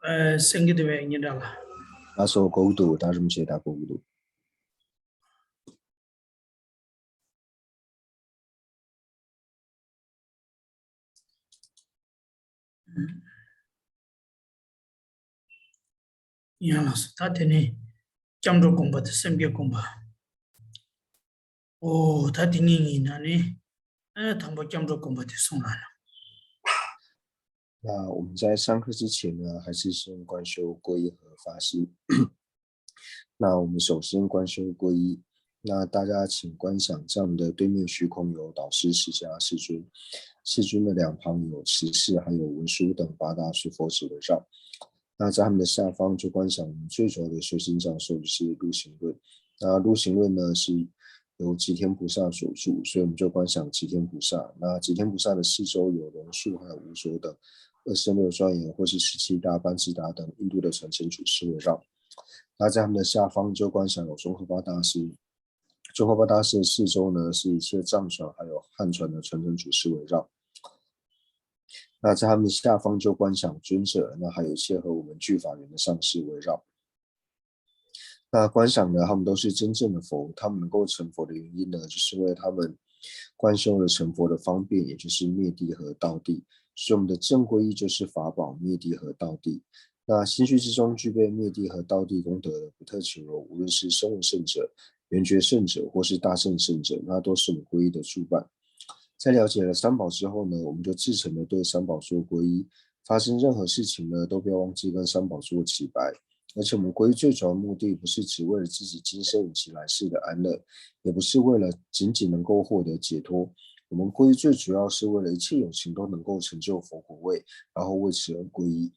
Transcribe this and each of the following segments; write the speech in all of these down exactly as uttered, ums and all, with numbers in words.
ཨ། སེང་གེ་འདི་བས་ཉིན་གྲངས་ལ། ལགས་སོ། གོ་གི་འདུག་ད་རིམ་བྱས་ད་གོ་གི་འདུག་ཡང་ལགས་སོ། ད་དེ་ནས་སྐྱབས་འགྲོ་སྒོམ་པ་དང་སེམས་བསྐྱེད་སྒོམ་པ། ཨོ། ད་དེ་གཉིས་ཀྱི་ནང་ནས། ཨ། དང་པོ་སྐྱབས་འགྲོ་སྒོམ་པ་དེ་གསུངས་རོགས་གནང་། 那我们在上课之前呢，还是先观修皈依和发心。那我们首先观修皈依，那大家请观想在我们的对面虚空有导师释迦世尊，世尊的两旁有持世还有文殊等八大诸佛子围绕。那在他们的下方就观想我们最主要的修行教授就是陆行论。那陆行论呢是由吉天菩萨所著，所以我们就观想吉天菩萨。那吉天菩萨的四周有龙树还有无着等二圣六庄严，或是十七大班智达等印度的传承祖师围绕。那在他们的下方就观想有宗喀巴大师。宗喀巴大师的四周呢是一切藏传还有汉传的传承祖师围绕。那在他们下方就观想尊者，那还有一切和我们具法缘的上师围绕。那观想呢，他们都是真正的佛，他们能够成佛的原因呢，就是因为他们观修了成佛的方便，也就是灭谛和道谛。所以我们的正皈依就是法宝、灭谛和道谛。那心绪之中具备灭谛和道谛功德的不特求罗，无论是声闻圣者、缘觉圣者，或是大乘圣者，那都是我们皈依的助伴。在了解了三宝之后呢，我们就至诚的对三宝做皈依，发生任何事情呢，都不要忘记跟三宝做祈白。而且我们皈依最主要的目的，不是只为了自己今生以及来世的安乐，也不是为了仅仅能够获得解脱。我们皈依最主要是为了一切有情都能够成就佛果位，然后为此而皈依。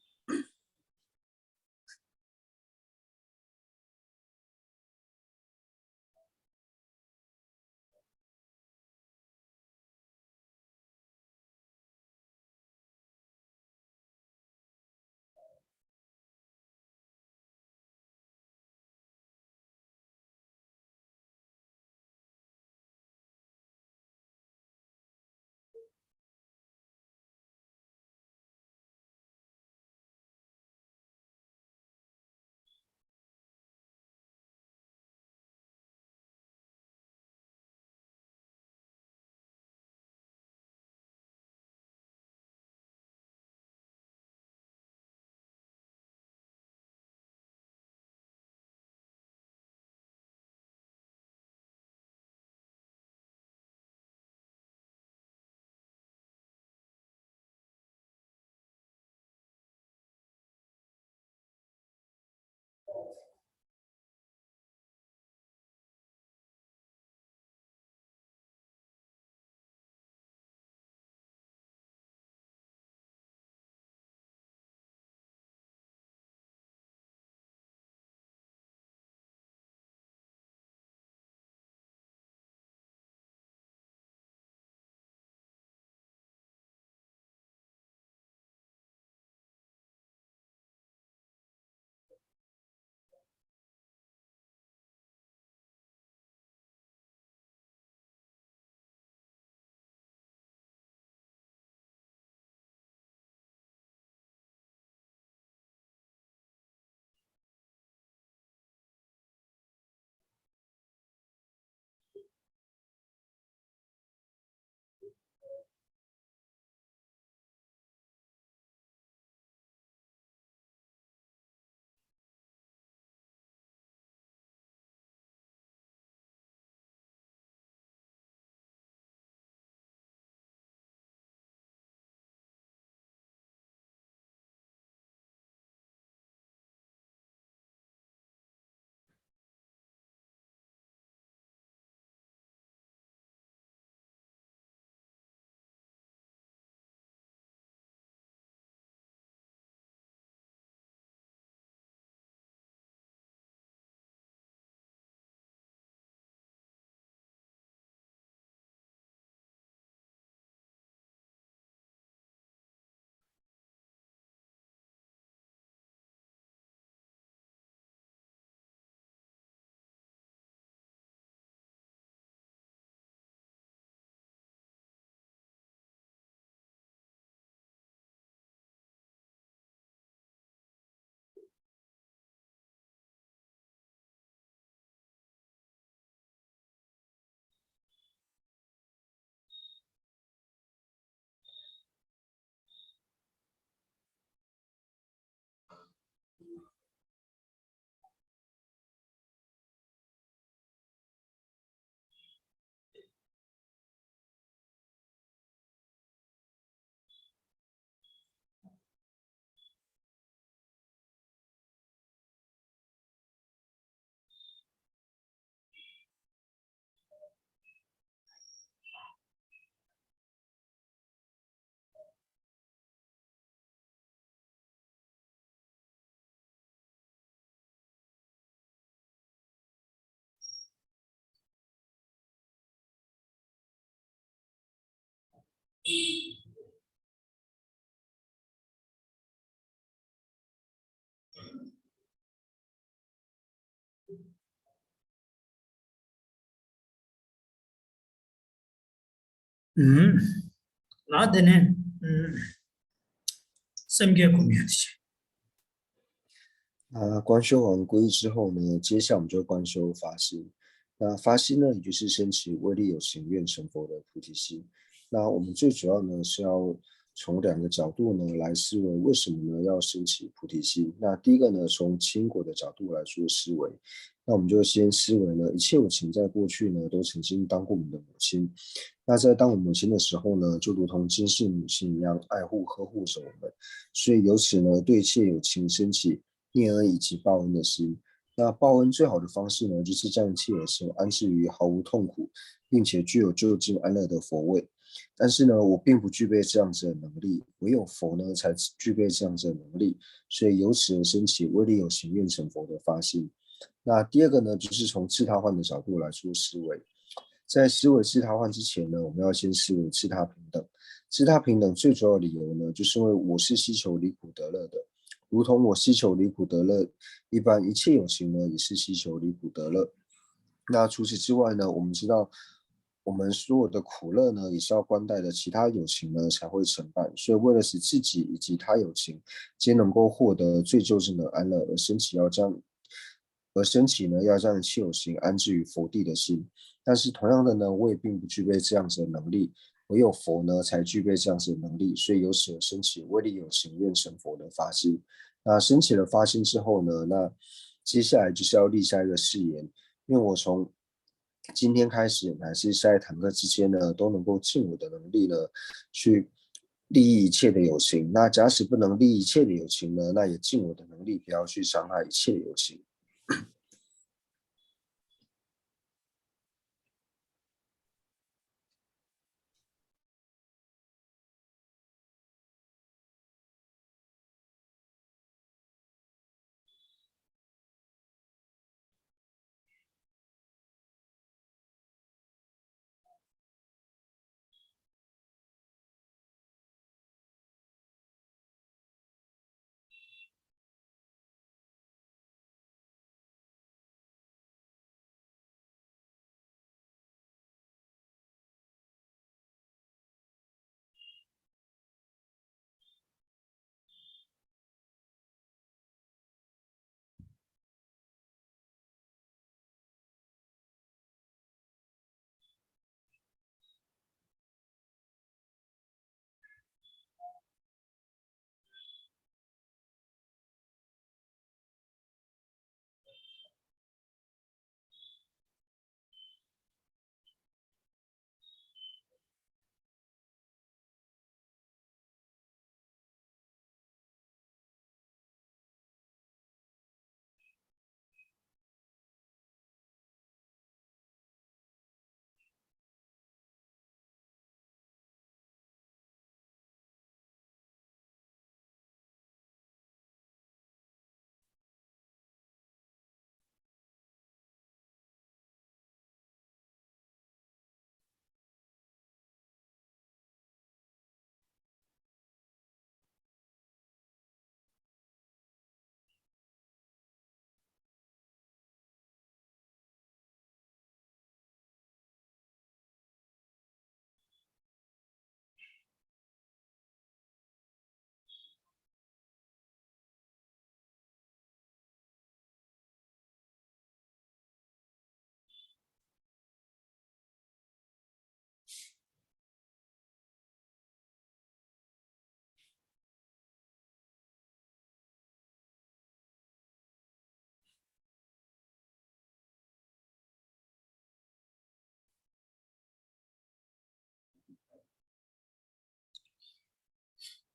ཨུམ། ལ་དེ་ནས་ཨུམ། སེམས་བསྐྱེད་སྒོམ་ཡོད་དེ་བྱས། 啊，观修完皈依之后呢，接下来我们就观修发心。那发心呢，也就是升起威力有情愿成佛的菩提心。那我们最主要呢是要从两个角度呢来思维，为什么呢要升起菩提心？那第一个呢，从因果的角度来做思维。那我们就先思维呢，一切有情在过去呢都曾经当过我们的母亲。那在当我们母亲的时候呢，就如同今世母亲一样爱护呵护着我们。所以由此呢，对一切有情升起念恩以及报恩的心。那报恩最好的方式呢，就是将一切有情安置于毫无痛苦，并且具有究竟安乐的佛位。但是呢，我并不具备这样子的能力，唯有佛呢才具备这样子的能力，所以由此而升起威力有情愿成佛的发心。那第二个呢，就是从自他换的角度来做思维。在思维自他换之前呢，我们要先思维自他平等。自他平等最主要的理由呢，就是因为我是希求离苦得乐的，如同我希求离苦得乐一般，一切有情呢也是希求离苦得乐。那除此之外呢，我们知道我们所有的苦乐呢，也是要关待的其他有情呢才会承办。所以为了使自己以及他有情皆能够获得最究竟的安乐，而升起要将而升起呢，要将一切有情安置于佛地的心。但是同样的呢，我也并不具备这样子的能力，唯有佛呢才具备这样子的能力，所以由此而升起威力有情愿成佛的发心。那升起了发心之后呢，那接下来就是要立下一个誓言，愿我从今天开始乃至下一堂课之间呢，都能够尽我的能力呢，去利益一切的有情。那假使不能利益一切的有情呢，那也尽我的能力不要去伤害一切的有情。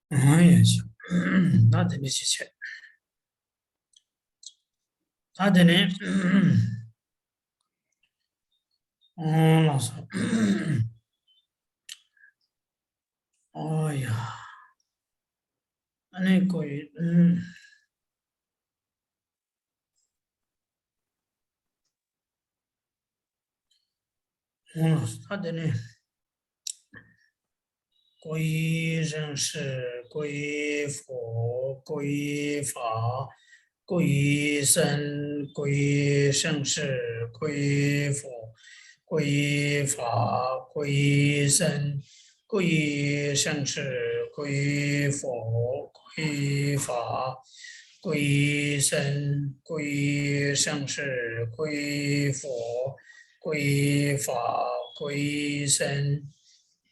ཨང་། ཡ་ཤ། ད་དེ་ནས་ཅི་བྱེད། ད་དེ་ནས། ཨོ་ལགས་སོ། ཨོ་ཡ། ཨ་ནི་ཀོ་ཡི། ཨོ་ལགས་སོ། ད་དེ་ནས། 归于人师，归于佛，归于法，归于僧，归于生死，归于佛，归于法，归于僧，归于生死，归于佛，归于法，归于僧，归于生死，归于佛，归于法，归于僧。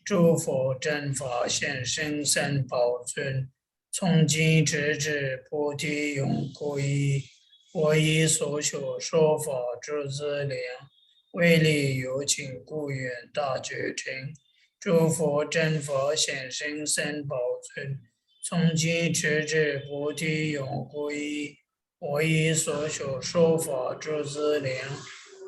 诸佛正法显圣三宝尊，从今直至菩提永归依。我以所学说法诸资粮，为利有情，故愿大觉成。诸佛正法显圣三宝尊，从今直至菩提永归依。我以所学说法诸资粮，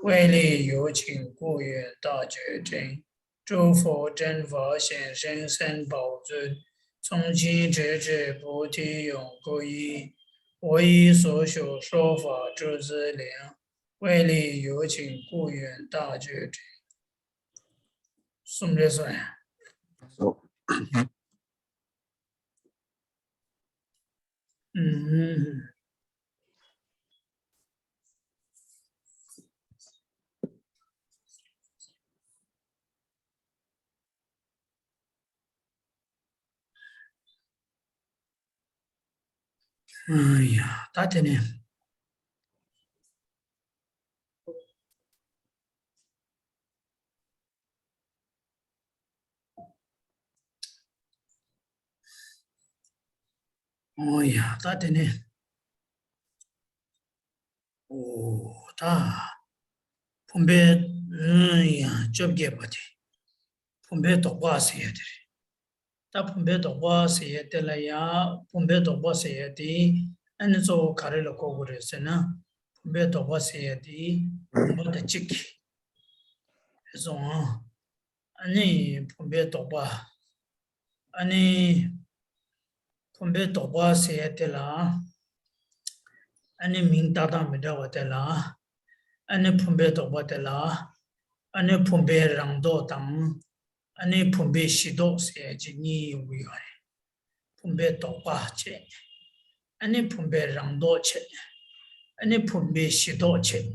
为利有情，故愿大觉成。诸佛正法显圣三宝尊，从今直至菩提永归依。我以所学说法诸资粮，为利有情，故愿大觉成。 གསུམ་རེད་སོང་ཡ། ཨོ། ཨུམ། ཨ་ཡ། ད་དེ་ནས། ཨོ་ཡ། ད་དེ་ནས། ཨོ། ད་ཕུང་པོའི། ཨུམ། ཡ། བཅོ་བརྒྱད་པ་དེ། ཕུང་པོའི་དོགས་པ་ཟེར་ཡ་དེ་རེད། ད་ཕུང་པོའི་དོགས་པ་ཟེར་ཡ་དེ་ལ་ཡ། ཕུང་པོའི་དོགས་པ་ཟེར་ཡ་དེ་ཨ་ནི་གཙོ་བོ་ག་རེ་ལ་གོ་དགོས་རེད་ཟེར་ན། ཕུང་པོའི་དོགས་པ་ཟེར་ཡ་དེ་ཕུང་པོ་དང་གཅིག་རེད་སོང་ཨ། ཨ་ནི་ཕུང་པོའི་དོགས་པ། ཨ་ནི་ཕུང་པོའི་དོགས་པ་ཟེར་ཡ་དེ་ལ། ཨ་ནི་མིང་བཏགས་སྟངས་མི་འདྲ་བ་དེ་ལ། ཨ་ནི་ཕུང་པོའི་དོགས་པ་དེ་ལ། ཨ་ནི་ཕུང་པོའི་རང་ལྡོག་དང་། ཨ་ནི་ཕུང་པོའི་གཞི་ལྡོག་ཟེར་ཡ་གཅིག་གཉིས་ཡོང་གི་ཡོད་རེད། ཕུང་པོའི་དོགས་པ་བྱས། ཨ་ནི་ཕུང་པོའི་རང་ལྡོག་བྱས། ཨ་ནི་ཕུང་པོའི་གཞི་ལྡོག་བྱས།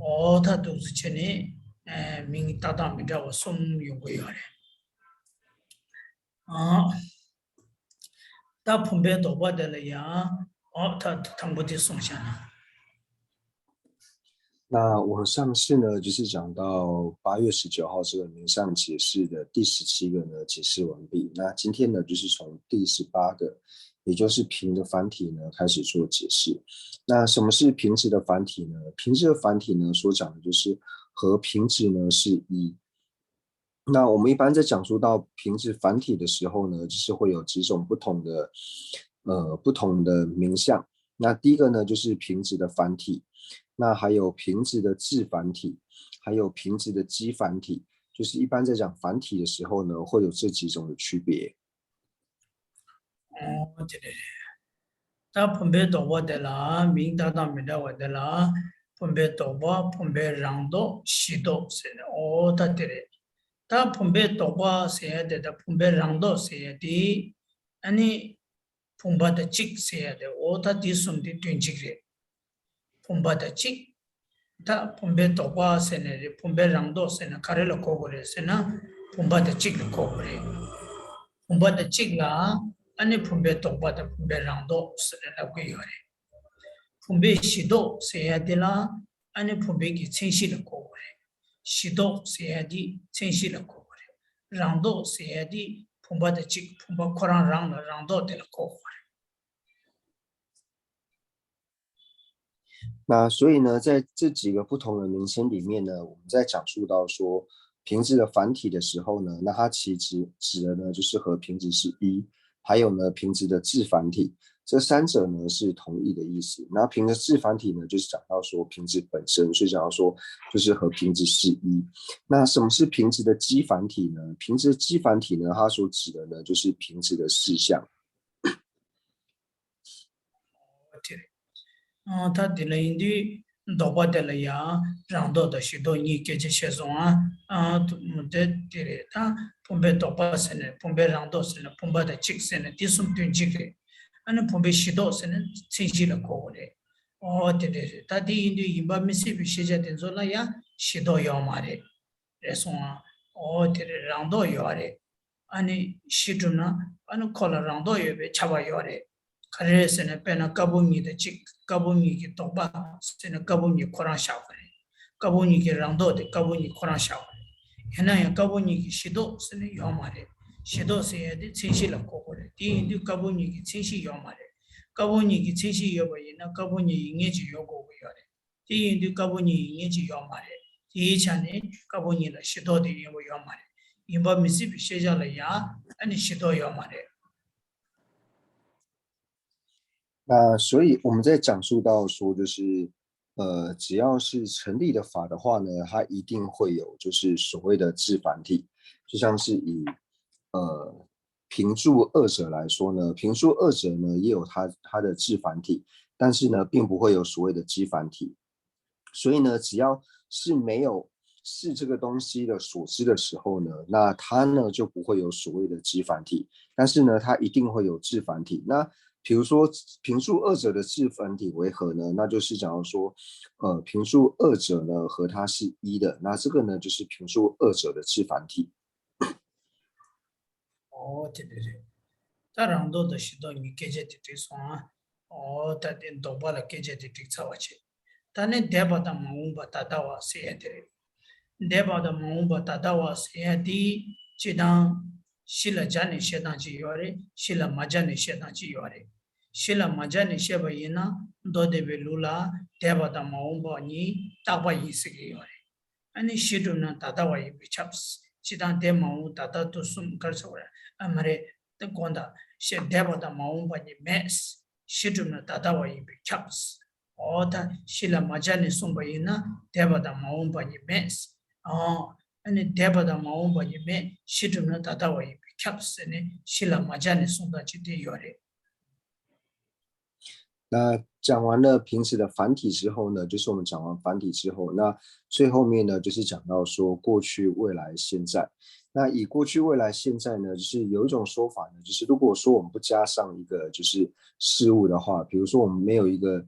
འོ་ད་འདུག་སེ་བྱས་ནས། ཨ། མིང་བཏགས་སྟངས་མི་འདྲ་བ་གསུམ་ཡོང་གི་ཡོད་རེད། ཨ། ད་ཕུང་པོའི་དོགས་པ་དེ་ལ་ཡང་། ཨོ། ད་དང་པོ་དེ་གསུངས་བཞག་ན། 那我上次呢，就是讲到八月十九号这个名相解释的第十七个呢，解释完毕。那今天呢，就是从第十八个，也就是瓶的繁体呢，开始做解释。那什么是瓶子的繁体呢？瓶子的繁体呢，所讲的就是和瓶子呢是一。 那我们一般在讲述到瓶子繁体的时候呢，就是会有几种不同的，呃，不同的名相。那第一个呢，就是瓶子的繁体，那还有瓶子的字繁体，还有瓶子的机繁体，就是一般在讲繁体的时候呢，会有这几种的区别。 ཨོ། དེ་རེད། ད་ཕུང་པོའི་དོགས་པ་དེ་ལ་མིང་བཏགས་སྟངས་མི་འདྲ་བ་དེ་ལ། ཕུང་པོའི་དོགས་པ། ཕུང་པོའི་རང་ལྡོག་གཞི་ལྡོག་ཟེར་ནས། ཨོ་ད་དེ་རེད། ད་ཕུང་པོའི་དོགས་པ་ཟེར་ཡ་དེ་དང་ཕུང་པོའི་རང་ལྡོག་ཟེར་ཡ་དེ། ཨ་ནི་ཕུང་པོ་དང་གཅིག་ཟེར་ཡ་དེ། ཨོ་ད་དེ་གསུམ་དེ་དོན་གཅིག་རེད། ཕུང་པོ་དང་གཅིག་ད་ཕུང་པོའི་དོགས་པ་ཟེར་ནས་རེད། ཕུང་པོའི་རང་ལྡོག་ཟེར་ན་ག་རེ་ལ་གོ་དགོས་རེད་ཟེར་ན། ཕུང་པོ་དང་གཅིག་ལ་གོ་དགོས་རེད། ཕུང་པོ་དང་གཅིག་ལ་ཨ་ནི་ཕུང་པོའི་དོགས་པ་དང་ཕུང་པོའི་རང་ལྡོག་ཟེར་ནས་ལབ་ཀྱི་ཡོད་རེད། ཕུང་པོའི་གཞི་ལྡོག་ཟེར་ཡ་དེ་ལ་ཨ་ནི་ཕུང་པོའི་གི་མཚན་གཞི་ལ་གོ་དགོས་རེད། གཞི་ལྡོག་ཟེར་ཡ་དེ་མཚན་གཞི་ལ་གོ་དགོས་རེད། རང་ལྡོག་ཟེར་ཡ་དེ་ཕུང་པོ་དང་གཅིག་ཕུང་པོ་ཁོ་རང་རང་ལ་རང་ལྡོག་དེ་ལ་གོ་དགོས་རེད། 那所以呢，在这几个不同的名称里面呢，我们在讲述到说瓶子的繁体的时候呢，那它其实指的呢就是和瓶子是一，还有呢瓶子的字繁体，这三者呢是同义的意思。那瓶子字繁体呢，就是讲到说瓶子本身，所以讲到说就是和瓶子是一。那什么是瓶子的机繁体呢？瓶子的机繁体呢，它所指的呢就是瓶子的四象。 ཨ། ད་དེ་ལ་ཡིན་དུས། ལྡོག་པ་དེ་ལ་ཡང་རང་ལྡོག་དང་གཞི་ལྡོག་གཉིས་སྐད་ཆ་བཤད་སོང་ཨ། ཨ་དེ་དེ་རེད། ད་བུམ་པའི་ལྡོག་པ་ཟེར་ནས་བུམ་པའི་རང་ལྡོག་ཟེར་ནས་བུམ་པ་དང་གཅིག་ཟེར་ནས་དེ་གསུམ་དོན་གཅིག་རེད། ཨ་ནི་བུམ་པའི་གཞི་ལྡོག་ཟེར་ནས་མཚན་གཞི་ལ་གོ་དགོས་རེད། ཨོ་དེ་འདྲ་རེད། ད་དེ་ཡིན་དུས་ཡིན་པ་མི་སྲིད་པའི་ཤེས་བྱ་དེ་ཚོ་ལ་ཡང་གཞི་ལྡོག་ཡོད་མ་རེད། རེད་སོང་ཨ། ཨོ་དེ་རེད། རང་ལྡོག་ཡོད་རེད། ཨ་ནི་གཞི་གྲུབ་ན་ཨ་ནི་ཁོ་ལ་རང་ལྡོག་ཡོད་པའི་ཁྱབ་པ་ཡོད་རེད། ག་རེ་རེད་ཟེར་ན་དཔེར་ན་ཀ་བུམ་གཉིས་དང་གཅིག་ཀ་བུམ་གཉིས་ཀྱི་ལྡོག་པ་ཟེར་ན་ཀ་བུམ་གཉིས་ཁོ་རང་བཞག་པ་རེད། ཀ་བུམ་གཉིས་ཀྱི་རང་ལྡོག་དེ་ཀ་བུམ་གཉིས་ཁོ་རང་བཞག་པ་རེད། ཡིན་ན་ཡང་ཀ་བུམ་གཉིས་ཀྱི་གཞི་ལྡོག་ཟེར་ནས་ཡོད་མ་རེད། གཞི་ལྡོག་ཟེར་ཡ་དེ་མཚན་གཞི་ལ་གོ་དགོས་རེད། དེ་ཡིན་དུས་ཀ་བུམ་གཉིས་ཀྱི་མཚན་གཞི་ཡོད་མ་རེད། ཀ་བུམ་གཉིས་ཀྱི་མཚན་གཞི་ཡོད་པ་ཡིན་ན་ཀ་བུམ་གཉིས་ཡིན་མཁན་ཅིག་ཡོད་དགོས་ཀྱི་ཡོད་རེད། དེ་ཡིན་དུས་ཀ་བུམ་གཉིས་ཡིན་མཁན་ཅིག་ཡོད་མ་རེད། དེའི་ཆ་ནས་ཀ་བུམ་གཉིས་ལ་གཞི་ལྡོག་དེ་ཡོད་པ་ཡོད་མ་རེད། ཡིན་པ་མི་སྲིད་པའི་ཤེས་བྱ་ལ་ཡང་ཨ་ནི་གཞི་ལྡོག་ཡོད་མ་རེད། 那所以我们在讲述到说，就是呃，只要是成立的法的话呢，它一定会有就是所谓的自繁体，就像是以呃平著二者来说呢，平著二者呢也有它它的自繁体，但是呢并不会有所谓的基繁体。所以呢，只要是没有是这个东西的所知的时候呢，那它呢就不会有所谓的基繁体，但是呢，它一定会有自繁体。那比如说平著二者的自繁体为何呢？那就是讲到说，呃，平著二者呢和它是一的，那这个呢就是平著二者的自繁体。 ཨོ་དེ་འདྲ་རེད། ད་རང་ལྡོག་དང་གཞི་ལྡོག་གཉིས་སྐད་ཆ་དེ་འགྲིག་སོང་ཨ། ཨོ་ད་དེ་ལྡོག་པ་ལ་སྐད་ཆ་དེ་འགྲིག་ཚར་བ་བྱེད། ད་ནི་འདས་པ་དང་མ་འོངས་པ་ད་ལྟ་བ་ཟེར་ཡ་དེ་རེད། འདས་པ་དང་མ་འོངས་པ་ད་ལྟ་བ་ཟེར་ཡ་དེ་སྤྱི་དང་གཞི་ལ་སྦྱར་ནས་བཤད་སྟངས་ཅིག་ཡོད་རེད། གཞི་ལ་མ་སྦྱར་ནས་བཤད་སྟངས་ཅིག་ཡོད་རེད། གཞི་ལ་མ་སྦྱར་ནས་བཤད་པ་ཡིན་ན་མདོ་སྡེ་པའི་ལུགས་ལ་འདས་པ་དང་མ་འོངས་པ་གཉིས་རྟག་པ་ཡིན་ཟེར་གྱི་ཡོད་རེད། ཨ་ནི་གཞི་གྲུབ་ན་ད་ལྟ་བ་ཡིན་པས་ཁྱབ། སྤྱི་དང་འདས་མ་འོངས་ད་ལྟ་དུས་གསུམ་ག་རེ་ཟེར་བ་རེད། ཨ་མ་རེད། དེ་དགོངས་དག་ཞེས་འདས་པ་དང་མ་འོངས་པ་གཉིས་མེད། གཞི་གྲུབ་ན་ད་ལྟ་བ་ཡིན་པས་ཁྱབ། འོ་ད་གཞི་ལ་མ་སྦྱར་ནས་གསུངས་པ་ཡིན་ན་འདས་པ་དང་མ་འོངས་པ་གཉིས་མེད། ཨོ། ཨ་ནི་འདས་པ་དང་མ་འོངས་པ་གཉིས་མེད། གཞི་གྲུབ་ན་ད་ལྟ་བ་ཡིན་པས་ཁྱབ་ཟེར་ནས་གཞི་ལ་མ་སྦྱར་ནས་གསུངས་སྟངས་ཅིག་དེ་ཡོད་རེད། 那讲完了平时的繁体之后呢，就是我们讲完繁体之后，那最后面呢，就是讲到说过去、未来、现在。那以过去、未来、现在呢，就是有一种说法呢，就是如果说我们不加上一个就是事物的话，比如说我们没有一个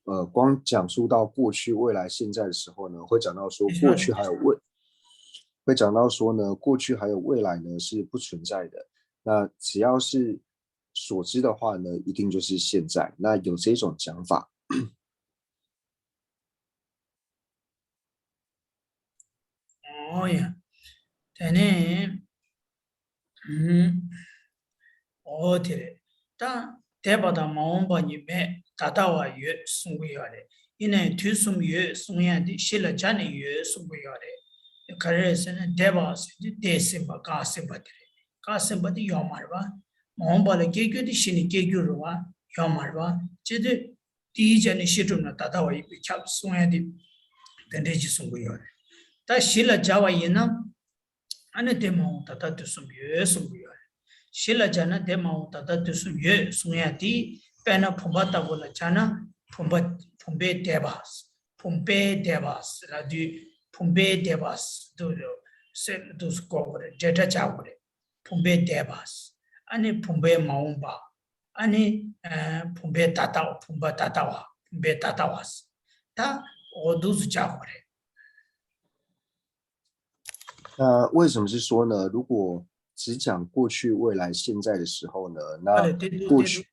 呃，光讲述到过去、未来、现在的时候呢，会讲到说过去还有未，会讲到说呢，过去还有未来呢是不存在的。那只要是所知的话呢，一定就是现在。那有这种讲法。 ཨོ་ཡ། དེ་ནས། ཨུམ། ཨོ་དེ་རེད། ད་འདས་པ་དང་མ་འོངས་པ་གཉིས་མེད། ད་ལྟ་བ་ཡོད་གསུང་གི་ཡོད་རེད། ཡིན་ནའི་དུས་གསུམ་ཡོད་གསུང་ཡ་དེ་གཞི་ལ་སྦྱར་ནས་ཡོད་གསུང་གི་ཡོད་རེད། ག་རེ་རེད་ཟེར་ན་འདས་པ་ཟེར་དུས་འདས་ཟིན་པ་འགག་ཟིན་པ་དེ་རེད། འགག་ཟིན་པ་དེ་ཡོད་མ་རེད་པ། མ་འོངས་པ་ལ་སྐྱེ་རྒྱུ་དེ་གཞི་ནས་སྐྱེ་རྒྱུ་རེད་པ། ཡོད་མ་རེད་པ། བྱས་དུས། དེའི་ཆ་ནས་གཞི་གྲུབ་ན་ད་ལྟ་བ་ཡིན་པས་ཁྱབ་གསུང་ཡ་དེ་དེ་འདྲས་ཅིག་གསུང་གི་ཡོད་རེད། ད་གཞི་ལ་སྦྱར་བ་ཡིན་ན་ཨ་ནི་འདས་མ་འོངས་ད་ལྟ་དུས་གསུམ་ཡོད་གསུང་གི་ཡོད་རེད། གཞི་ལ་སྦྱར་ན་འདས་མ་འོངས་ད་ལྟ་དུས་གསུམ་ཡོད་གསུང་ཡ་དེ་དཔེར་ན་བུམ་པ་ལྟ་བུ་ལ་སྦྱར་ན་བུམ་པ་བུམ་པའི་འདས་པ། བུམ་པའི་འདས་པ་ཟེར་ལབ་དུས་བུམ་པའི་འདས་པ་ཟེར་དུས་ཟེར་དུས་སུ་གོ་དགོས་རེད། འབྲེལ་སྒྲ་སྦྱར་དགོས་རེད། བུམ་པའི་འདས་པ། ཨ་ནི་བུམ་པའི་མ་འོངས་པ། ཨ་ནི་བུམ་པའི་ད་ལྟ་བ། བུམ་པ་ད་ལྟ་བ། བུམ་པའི་ད་ལྟ་བ། ད་འོ་འདུག་སུ་བྱ་དགོས་རེད། 那为什么是说呢？如果只讲过去、未来、现在的时候呢，那过去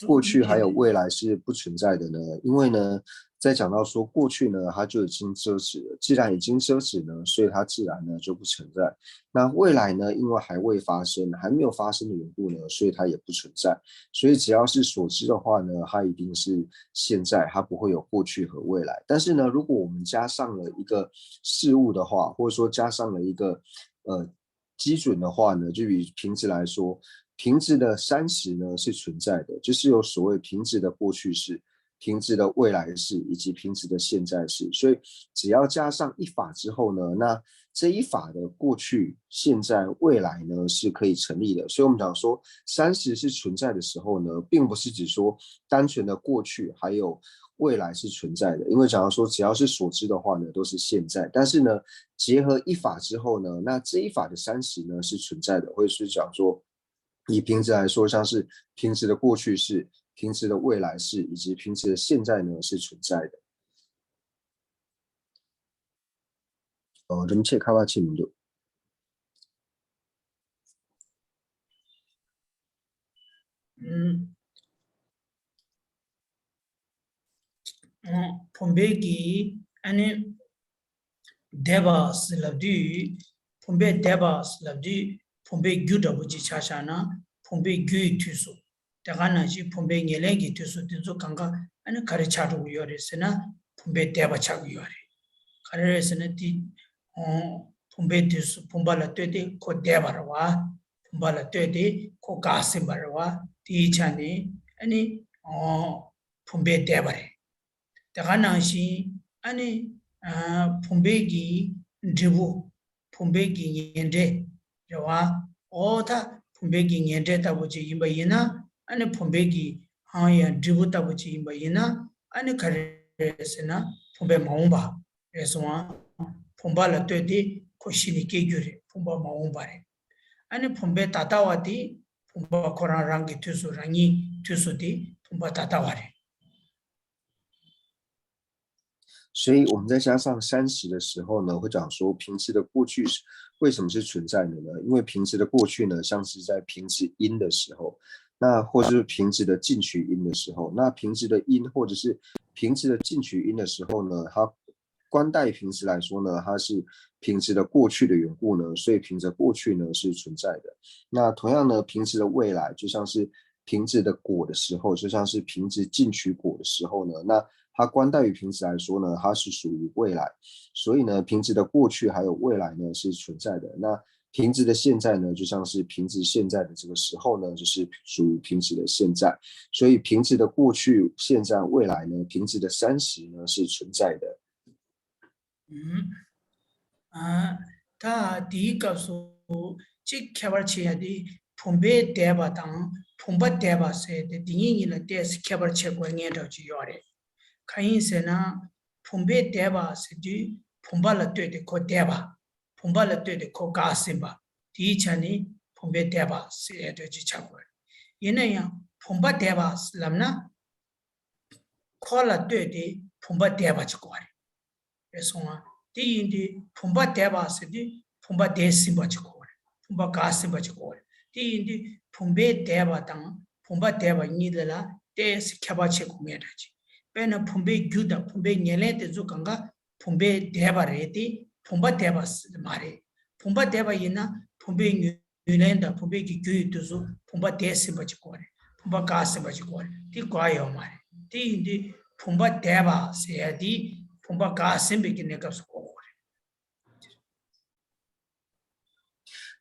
过去还有未来是不存在的呢？因为呢，在讲到说过去呢，它就已经遮止了。既然已经遮止呢，所以它自然呢就不存在。那未来呢，因为还未发生，还没有发生的缘故呢，所以它也不存在。所以只要是所知的话呢，它一定是现在，它不会有过去和未来。但是呢，如果我们加上了一个事物的话，或者说加上了一个呃基准的话呢，就以瓶子来说，瓶子的三十呢是存在的，就是有所谓瓶子的过去式、瓶子的未来式以及瓶子的现在式。所以只要加上一法之后呢，那这一法的过去、现在、未来呢是可以成立的。所以我们讲说三十是存在的时候呢，并不是指说单纯的过去还有未来是存在的，因为假如说只要是所知的话呢，都是现在。但是呢，结合一法之后呢，那这一法的三十呢是存在的，或者是讲说，以瓶子来说，像是瓶子的过去式、瓶子的未来式以及瓶子的现在呢是存在的。哦，人切卡巴切米多。 ཨོ། བུམ་པའི་གི་ཨ་ནི་འདས་པ་ཟེར་ལབ་དུས། བུམ་པའི་འདས་པ་ཟེར་ལབ་དུས་བུམ་པའི་རྒྱུ་འདྲ་པོ་ཅིག་ཆ་བཞག་ན། བུམ་པའི་རྒྱུ་ཡི་དུས་སུ། དེ་ག་ནང་བཞིན་བུམ་པའི་ཉེར་ལེན་གྱི་དུས་སུ་དེ་ཚོ་གང་ག་ཨ་ནི་ག་རེ་ཆགས་འགྲོ་གི་ཡོད་རེད་ཟེར་ན། བུམ་པའི་འདས་པ་ཆགས་ཀྱི་ཡོད་རེད། ག་རེ་རེད་ཟེར་ན་དེ། ཨོ། བུམ་པའི་དུས་སུ་བུམ་པ་ལ་ལྟོས་ཏེ་ཁོ་འདས་པ་རེད་བ། བུམ་པ་ལ་ལྟོས་ཏེ་ཁོ་འགག་ཟིན་པ་རེད་བ། དེའི་ཆ་ནས་ཨ་ནི། ཨོ། བུམ་པའི་འདས་པ་རེད། དེ་ག་ནང་བཞིན་ཨ་ནི། ཨ། བུམ་པའི་གི་འབྲས་བུ། བུམ་པའི་གི་ཉེར་འབྲས་རེད་བ། འོ་ད་བུམ་པའི་གི་ཉེར་འབྲས་ལྟ་བུ་ཅིག་ཡིན་པ་ཡིན་ན། ཨ་ནི་བུམ་པའི་གི་ཨང་ཡང་འབྲས་བུ་ལྟ་བུ་ཅིག་ཡིན་པ་ཡིན་ན། ཨ་ནི་ག་རེ་རེད་ཟེར་ན་བུམ་པའི་མ་འོངས་པ་རེད་སོང་ཨ། བུམ་པ་ལ་ལྟོས་ཏེ་ཁོ་གཞི་ནས་སྐྱེ་རྒྱུ་རེད། བུམ་པ་མ་འོངས་པ་རེད། ཨ་ནི་བུམ་པའི་ད་ལྟ་བ་དེ་བུམ་པ་ཁོ་རང་རང་གི་དུས་སུ་རང་ཉིད་དུས་སུ་དེ་བུམ་པ་ད་ལྟ་བ་རེད། 所以我们再加上三十的时候呢，会讲说瓶子的过去是为什么是存在的呢？因为瓶子的过去呢，像是在瓶子阴的时候，那或是瓶子的进取阴的时候，那瓶子的阴或者是瓶子的进取阴的时候呢，它关带于瓶子来说呢，它是瓶子的过去的缘故呢，所以瓶子的过去呢是存在的。那同样呢，瓶子的未来就像是瓶子的果的时候，就像是瓶子进取果的时候呢，那它关带于瓶子来说呢，它是属于未来。所以呢，瓶子的过去还有未来呢是存在的。那瓶子的现在呢，就像是瓶子现在的这个时候呢，就是属于瓶子的现在。所以瓶子的过去、现在、未来呢，瓶子的三十呢是存在的。 ཨུམ། ཨ། ད་དེའི་སྐབས་སུ་གཅིག་ཁྱད་པར་ཕྱེ་ཡ་དེ། བུམ་པའི་འདས་པ་དང་བུམ་པ་འདས་པ་ཟེར་ཏེ་དེ་གཉིས་གཉིས་ལ་ཏོག་ཙམ་ཁྱད་པར་ཕྱེ་དགོས་ངེས་འདྲ་ཅིག་ཡོད་རེད། གང་ཡིན་ཟེར་ན། བུམ་པའི་འདས་པ་ཟེར་དུས་བུམ་པ་ལ་ལྟོས་ཏེ་ཁོ་འདས་པ། བུམ་པ་ལ་ལྟོས་ཏེ་ཁོ་འགག་ཟིན་པ། དེའི་ཆ་ནས་བུམ་པའི་འདས་པ་ཟེར་ཡ་འདྲ་ཅིག་ཆགས་དགོས་རེད། ཡིན་ན་ཡང་བུམ་པ་འདས་པ་ལབ་ན། ཁོ་ལ་ལྟོས་ཏེ་བུམ་པ་འདས་པ་ཅིག་གོ་བ་རེད། རེད་སོང་ང་། དེ་ཡིན་དུས་བུམ་པ་འདས་པ་ཟེར་དུས་བུམ་པ་འདས་ཟིན་པ་ཅིག་གོ་བ་རེད། བུམ་པ་འགག་ཟིན་པ་ཅིག་གོ་བ་རེད། དེ་ཡིན་དུས་བུམ་པའི་འདས་པ་དང་བུམ་པ་འདས་པ་གཉིས་ལ་ལ་ཏོག་ཙམ་ཁྱད་པར་ཕྱེ་དགོས་ངེས་འདྲ་ཅིག་དཔེར་ན་བུམ་པའི་རྒྱུ་དང་བུམ་པའི་ཉེར་ལེན་དེ་ཚོ་གང་ག་བུམ་པའི་འདས་པ་རེད་དེ། བུམ་པ་འདས་པ་མ་རེད། བུམ་པ་འདས་པ་ཡིན་ན་བུམ་པའི་ཉེར་ལེན་དང་བུམ་པའི་གི་རྒྱུ་ཡི་དུས་སུ་བུམ་པ་འདས་ཟིན་པ་ཅིག་གོ་རེད། བུམ་པ་འགག་ཟིན་པ་ཅིག་གོ་རེད། དེ་གོ་ཡོད་མ་རེད། དེ་ཡིན་དུས་བུམ་པ་འདས་པ་ཟེར་ཡ་དེ་བུམ་པ་འགག་ཟིན་པའི་གི་གནས་སྐབས་སུ་གོ་དགོས་རེད།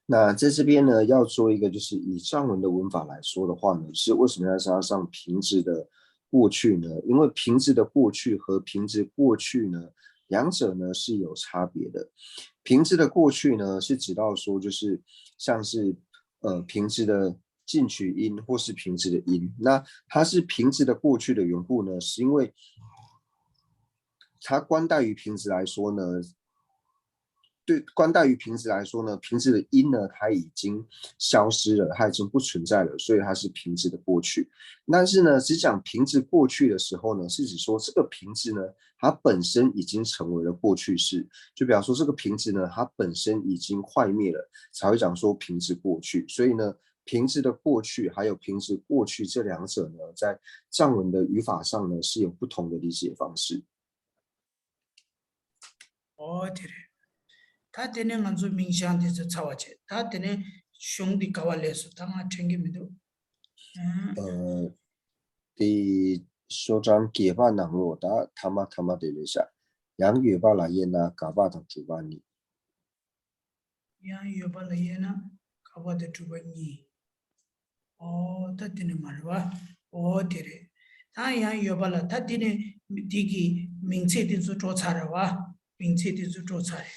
那在这边呢，要做一个，就是以藏文的文法来说的话呢，是为什么要加上瓶子的过去呢？因为瓶子的过去和瓶子过去呢，两者呢是有差别的。瓶子的过去呢，是指到说就是像是呃瓶子的进取音或是瓶子的音。那它是瓶子的过去的缘故呢，是因为它关带于瓶子来说呢，对，关带于瓶子来说呢，瓶子的音呢，它已经消失了，它已经不存在了，所以它是瓶子的过去。但是呢，只讲瓶子过去的时候呢，是指说这个瓶子呢，它本身已经成为了过去式。就比方说这个瓶子呢，它本身已经坏灭了，才会讲说瓶子过去。所以呢，瓶子的过去还有瓶子过去这两者呢，在藏文的语法上呢，是有不同的理解方式。 ཨོ་དེ་རེད། ད་དེ་ནས་ང་ཚོ་མིང་བྱང་དེ་ཚོ་ཚར་བ་བྱས། ད་དེ་ནས་གཞུང་འདི་ག་བ་སླེབས་སོང་། ད་ང་དྲན་གྱི་མི་འདུག་ཨ། དེ་ཤོག་གྲངས་བརྒྱད་པ་ནང་ལོགས་ད་ཐ་མ་ཐ་མ་དེ་རེད་ཤག་ཡང་ཡོད་པ་ལ་དབྱེ་ན་དགག་པ་དང་སྒྲུབ་པ་གཉིས། ཡང་ཡོད་པ་ལ་དབྱེ་ན་དགག་པ་དང་སྒྲུབ་པ་གཉིས། ཨོ་ད་དེ་ནི་མ་རེད་བ། ཨོ་དེ་རེད། ད་ཡང་ཡོད་པ་ལ་ད་དེ་ནི་འདི་གི་མིང་ཚིག་དེ་ཚོ་འགྲོ་ཚར་རེད་བ། མིང་ཚིག་དེ་ཚོ་འགྲོ་ཚར་རེད།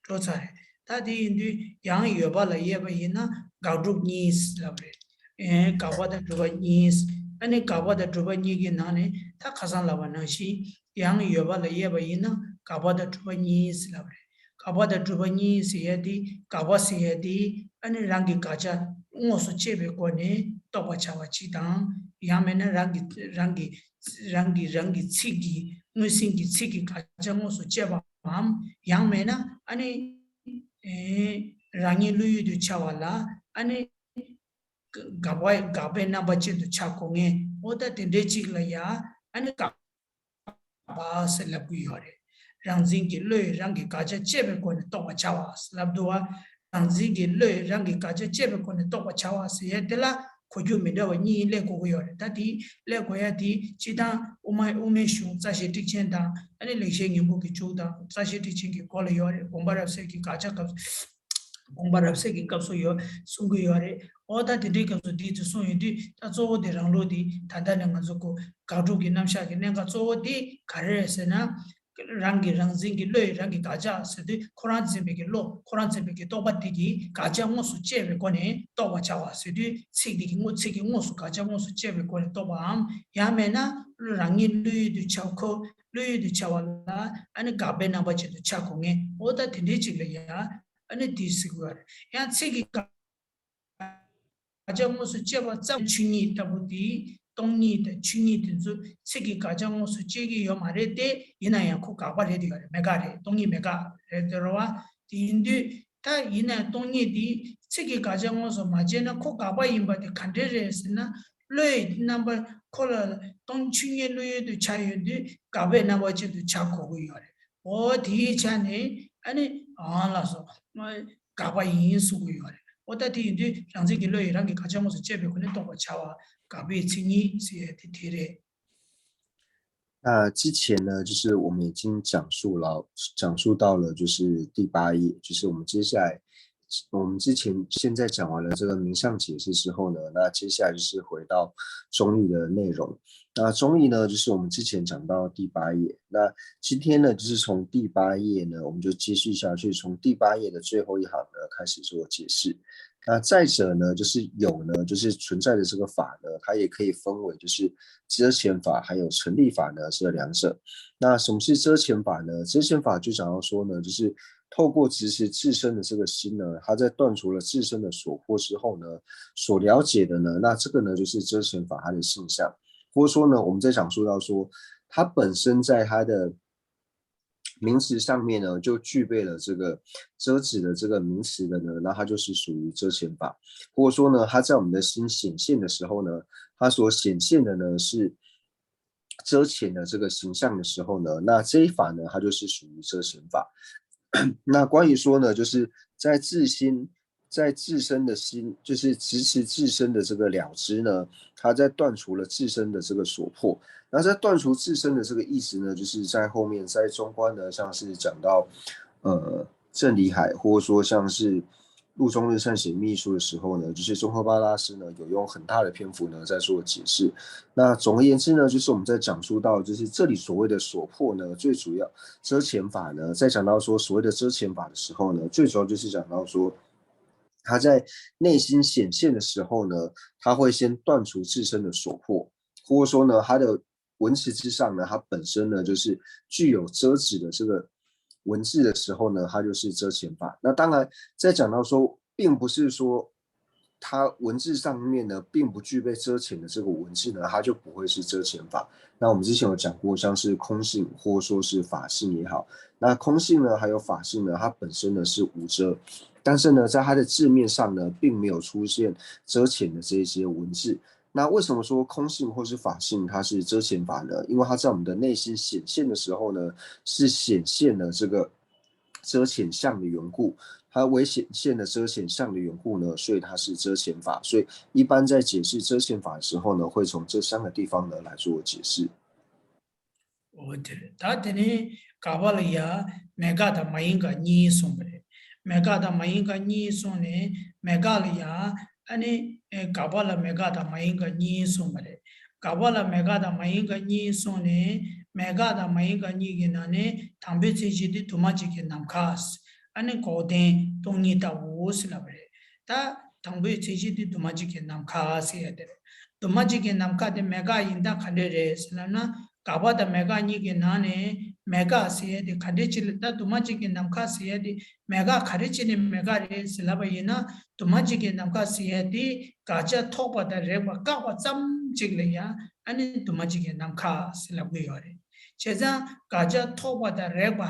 འགྲོ་ཚར་རེད། ད་དེ་ཡིན་དུས་ཡང་ཡོད་པ་ལ་དབྱེ་བ་ཡིན་ན་དགག་སྒྲུབ་གཉིས་ལབ་རེད། ཨེ་དགག་པ་དང་སྒྲུབ་པ་གཉིས། ཨ་ནི་དགག་པ་དང་སྒྲུབ་པ་གཉིས་ཀྱི་ནང་ནས་ད་ཁ་སང་ལབ་པ་ནང་བཞིན་ཡང་ཡོད་པ་ལ་དབྱེ་བ་ཡིན་ན་དགག་པ་དང་སྒྲུབ་པ་གཉིས་ཟེར་ལབ་པ་རེད། དགག་པ་དང་སྒྲུབ་པ་གཉིས་ཟེར་ཡ་དེ། དགག་པ་ཟེར་ཡ་དེ་ཨ་ནི་རང་གི་དགག་བྱ་དངོས་སུ་བཅད་པའི་སྒོ་ནས་རྟོགས་པར་བྱ་བ་གཅིག་དང་། ཡང་མིན་ན་རང་གི་རང་གི་རང་གི་རང་གི་ཚིག་གི་མངོན་ཟིན་གྱི་ཚིག་གི་དགག་བྱ་དངོས་སུ་བཅད་པའམ། ཡང་མིན་ན་ཨ་ནི་ཨེ་རང་ཉིད་བློ་ཡུལ་དུ་འཆར་བ་ལ་ཨ་ནི་དགག་པ་དགག་པའི་རྣམ་པ་ཅན་དུ་འཆར་དགོས་ངེས། འོ་ད་དེ་འདྲའི་གཅིག་ལ་ཡ་ཨ་ནི་དགག་པ་ཟེར་ལབ་ཀྱི་ཡོད་རེད། རང་འཛིན་གྱི་བློས་རང་གི་དགག་བྱ་བཅད་པའི་སྒོ་ནས་རྟོགས་པར་བྱ་བ་ལབ་འདུག་བ། རང་འཛིན་གྱི་བློས་རང་གི་དགག་བྱ་བཅད་པའི་སྒོ་ནས་རྟོགས་པར་བྱ་བ་ཟེར་ཡ་དེ་ལ་གོ་རྒྱུ་མི་འདྲ་བ་གཉིས་སླེབས་དགོས་ཀྱི་ཡོད་རེད། ད་དེ་སླེབས་དགོས་ཡ་དེ་སྤྱིར་བཏང་དབུ་མ་དབུ་མའི་གཞུང་རྩ་ཤེ་ཊཱིཀ་ཆེན་དང་ཨ་ནི་ལེགས་བཤད་སྙིང་པོ་གི་མཇུག་དང་རྩ་ཤེ་ཊཱིཀ་ཆེན་གྱི་འགོ་ལ་ཡོད་རེད། དགོངས་པ་རབ་གསལ་གྱི་དགག་བྱ་སྐབས་དགོངས་པ་རབ་གསལ་གྱི་སྐབས་སུ་ཡོད་གསུང་གི་ཡོད་རེད། འོ་ད་དེ་འདྲའི་སྐབས་སུ་འདི་ཚོ་གསུང་ཡོང་དུས་ད་གཙོ་བོ་དེ་རང་ལུགས་དེ་ད་ལྟ་ནས་ང་ཚོ་གོ་དགག་སྒྲུབ་ཀྱི་རྣམ་གཞག་གི་གནད་འགག་གཙོ་བོ་དེ་ག་རེ་རེད་ཟེར་ན། རང་གི་རང་འཛིན་གྱི་བློས་རང་གི་དགག་བྱ་ཟེར་དུས་ཁོ་རང་འཛིན་པའི་གི་བློ་ཁོ་རང་འཛིན་པའི་གི་རྟོག་པ་དེ་གིས་དགག་བྱ་དངོས་སུ་བཅད་པའི་སྒོ་ནས་རྟོགས་པར་བྱ་བ་ཟེར་དུས་ཚིག་དེ་གི་དངོས་ཚིག་གི་དངོས་སུ་དགག་བྱ་དངོས་སུ་བཅད་པའི་སྒོ་ནས་རྟོགས་པའམ། ཡང་མེད་ན་རང་ཉིད་བློ་ཡུལ་དུ་འཆར་ཁོ་བློ་ཡུལ་དུ་འཆར་བ་ལ་ཨ་ནི་དགག་པའི་རྣམ་པ་ཅན་དུ་འཆར་དགོས་ངེས། འོ་ད་དེ་འདྲའི་ཅིག་ལ་ཡང་ཨ་ནི་དེ་ཟེར་དགོས་པ་རེད། ཡང་ཚིག་གི་དགག་བྱ་དངོས་སུ་བཅད་པ་ཙམ་ཆོས་ཉིད་ལྟ་བུ་དེ་སྟོང་ཉིད་དང་ཆོས་ཉིད་དེ་ཚོ་ཚིག་གི་དགག་བྱ་དངོས་སུ་བཅད་ཀྱི་ཡོད་མ་རེད་དེ། ཡིན་ན་ཡང་ཁོ་དགག་པ་རེད་དེ་ག་རེད། མེད་དགག་རེད། སྟོང་ཉིད་མེད་དགག་རེད་དེ་རེད་བ། དེ་ཡིན་དུས་ད་ཡིན་ན་སྟོང་ཉིད་དེ་ཚིག་གི་དགག་བྱ་དངོས་སུ་མ་བཅད་ན་ཁོ་དགག་པ་ཡིན་པ་དེ་ག་འདྲས་རེད་ཟེར་ན། བློའི་རྣམ་པ་ཁོ་ལ་སྟོང་ཆོས་ཉིད་བློ་ཡུལ་དུ་འཆར་ཡོང་དུས་དགག་པའི་རྣམ་པ་ཅན་དུ་འཆར་དགོས་ཀྱི་ཡོད་རེད། འོ་དེའི་ཆ་ནས་ཨ་ནི་ཨང་ལ་སོགས་དགག་པ་ཡིན་གསུང་གི་ཡོད་རེད། འོ་ད་དེ་ཡིན་དུས་རང་འཛིན་གྱི་བློ་ཡིས་རང་གི་དགག་བྱ་དངོས་སུ་བཅད་པའི་སྒོ་ནས་རྟོགས་པར་བྱ་བ་དགག་པའི་མཚན་ཉིད་ཟེར་ཡ་དེ་དེ་རེད།那之前呢，就是我们已经讲述了，讲述到了就是第八页，就是我们接下来，我们之前现在讲完了这个名相解释之后呢，那接下来就是回到中义的内容。那中义呢，就是我们之前讲到第八页，那今天呢，就是从第八页呢，我们就继续下去，从第八页的最后一行呢开始做解释。那再者呢，就是有呢，就是存在的这个法呢，它也可以分为就是遮遣法还有成立法呢这两者。那什么是遮遣法呢？遮遣法就讲到说呢，就是透过执持自身的这个心呢，他在断除了自身的所惑之后呢，所了解的呢，那这个呢就是遮遣法它的性相，或者说呢，我们在讲述到说，它本身在它的名词上面呢，就具备了这个遮止的这个名词的呢，那它就是属于遮遣法。或者说呢，它在我们的心显现的时候呢，它所显现的呢是遮遣的这个形象的时候呢，那这一法呢，它就是属于遮遣法。那关于说呢，就是在自心在自身的心，就是执持自身的这个了知呢，他在断除了自身的这个所迫。那在断除自身的这个意思呢，就是在后面在中观呢，像是讲到呃正理海，或者说像是。入中论善显密处的时候呢，就是宗喀巴大师呢有用很大的篇幅呢在做解释。那总而言之呢，就是我们在讲述到就是这里所谓的所迫呢，最主要遮遣法呢，在讲到说所谓的遮遣法的时候呢，最主要就是讲到说他在内心显现的时候呢，他会先断除自身的所迫，或者说呢，他的文字之上呢，它本身呢就是具有遮止的这个文字的时候呢，它就是遮遣法。那当然，在讲到说，并不是说它文字上面呢并不具备遮遣的这个文字呢，它就不会是遮遣法。那我们之前有讲过，像是空性或说是法性也好，那空性呢还有法性呢，它本身呢是无遮，但是呢，在它的字面上呢，并没有出现遮遣的这一些文字。那为什么说空性或是法性它是遮遣法呢？因为它在我们的内心显现的时候呢，是显现了这个遮遣相的缘故。它为显现了遮遣相的缘故呢，所以它是遮遣法。所以一般在解释遮遣法的时候呢，会从这三个地方呢来做解释。 འོ་དེ་རེད། ད་དེ་ནས་དགག་པ་ལ་ཡ་མེད་དགག་དང་མ་ཡིན་དགག་གཉིས་གསུངས་པ་རེད། མེད་དགག་དང་མ་ཡིན་དགག་གཉིས་གསུངས་ནས་མེད་དགག་ལ་ཡ་ཨ་ནི་དགག་པ་ལ་མེད་དགག་དང་མ་ཡིན་དགག་གཉིས་གསུངས་པ་རེད། དགག་པ་ལ་མེད་དགག་དང་མ་ཡིན་དགག་གཉིས་གསུངས་ནས་མེད་དགག་དང་མ་ཡིན་དགག་གཉིས་ཀྱི་ནང་ནས་དང་པོའི་མཚན་གཞི་དེ་དུ་མ་གཅིག་གི་ནམ་མཁའ། ཨ་ནི་འགོག་བདེན་སྟོང་ཉིད་ལྟ་བུ་ཟེར་ལབ་པ་རེད། ད་དང་པོའི་མཚན་གཞི་དེ་དུ་མ་གཅིག་གི་ནམ་མཁའ་ཟེར་ཡ་དེ་རེད། དུ་མ་གཅིག་གི་ནམ་མཁའ་དེ་མེད་དགག་ཡིན་ད་ག་འདྲས་རེད་ཟེར་ལབ་ན། དགག་པ་དང་མེད་དགག་གཉིས་ཀྱི་ནང་ནས་མེད་དགག་ཟེར་ཡས་དེ་ག་འདྲས་ཅིག་ལ། ད་དུ་མ་གཅིག་གི་ནམ་མཁའ་ཟེར་ཡས་དེ་མེད་དགག་ག་རེ་བྱས་ནས་མེད་དགག་རེད་ཟེར་ལབ་པ་ཡིན་ན། དུ་མ་གཅིག་གི་ནམ་མཁའ་ཟེར་ཡས་དེ་དགག་བྱ་ཐོགས་པ་དང་རེག་པ་བཀག་པ་ཙམ་གཅིག་ལ་ཡང་ཨ་ནི་དུ་མ་གཅིག་གི་ནམ་མཁའ་ཟེར་ལབ་ཀྱི་ཡོད་རེད། བྱས་ཙང་དགག་བྱ་ཐོགས་པ་དང་རེག་པ་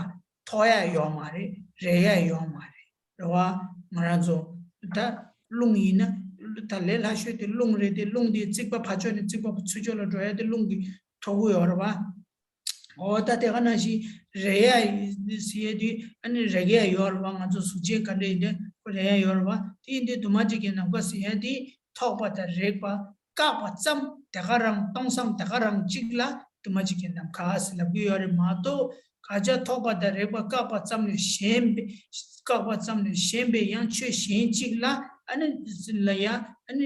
ཐོགས་ཡ་ཡོད་མ་རེད། རེག་ཡ་ཡོད་མ་རེད། རེད་བ། ང་རང་ཚོ་ད་རླུང་ཡིན་ན། ད་ལས་སླ་ཤོས་དེ་རླུང་རེད་དེ། རླུང་དེ་རྩིག་པ་ཕར་ཕྱོགས་ནས་རྩིག་པ་ཚུར་ཕྱོགས་ལ་འགྲོ་ཡ་དེ་རླུང་གིས་ཐོགས་ཀྱི་ཡོད་རེད་བ། འོ་ད་དེ་ག་ནང་བཞིན་རེག་ཡ་ཟེར་ཡ་དེ་ཨ་ནི་རེག་ཡ་ཡོད་རེད་བ། ང་ཚོ་གཟུགས་ཅན་ག་འདྲ་ཡིན་ན་ཁོ་རེག་ཡ་ཡོད་རེད་བ། དེ་ཡིན་དུས་དུ་མ་གཅིག་གི་ནམ་མཁའ་ཟེར་ཡ་དེ་ཐོགས་པ་དང་རེག་པ་བཀག་པ་ཙམ་དེ་ག་རང་། སྟོང་སང་དེ་ག་རང་གཅིག་ལ་དུ་མ་གཅིག་གི་ནམ་མཁའ་ཟེར་ལབ་ཀྱི་ཡོད་རེད་མ་གཏོགས། དགག་བྱ་ཐོགས་པ་དང་རེག་པ་བཀག་པ་ཙམ་ལས་གཞན་པའི། བཀག་པ་ཙམ་ལས་གཞན་པའི་ཡང་ཆོས་གཞན་གཅིག་ལ་ཨ་ནི་ལ་ཡང་ཨ་ནི་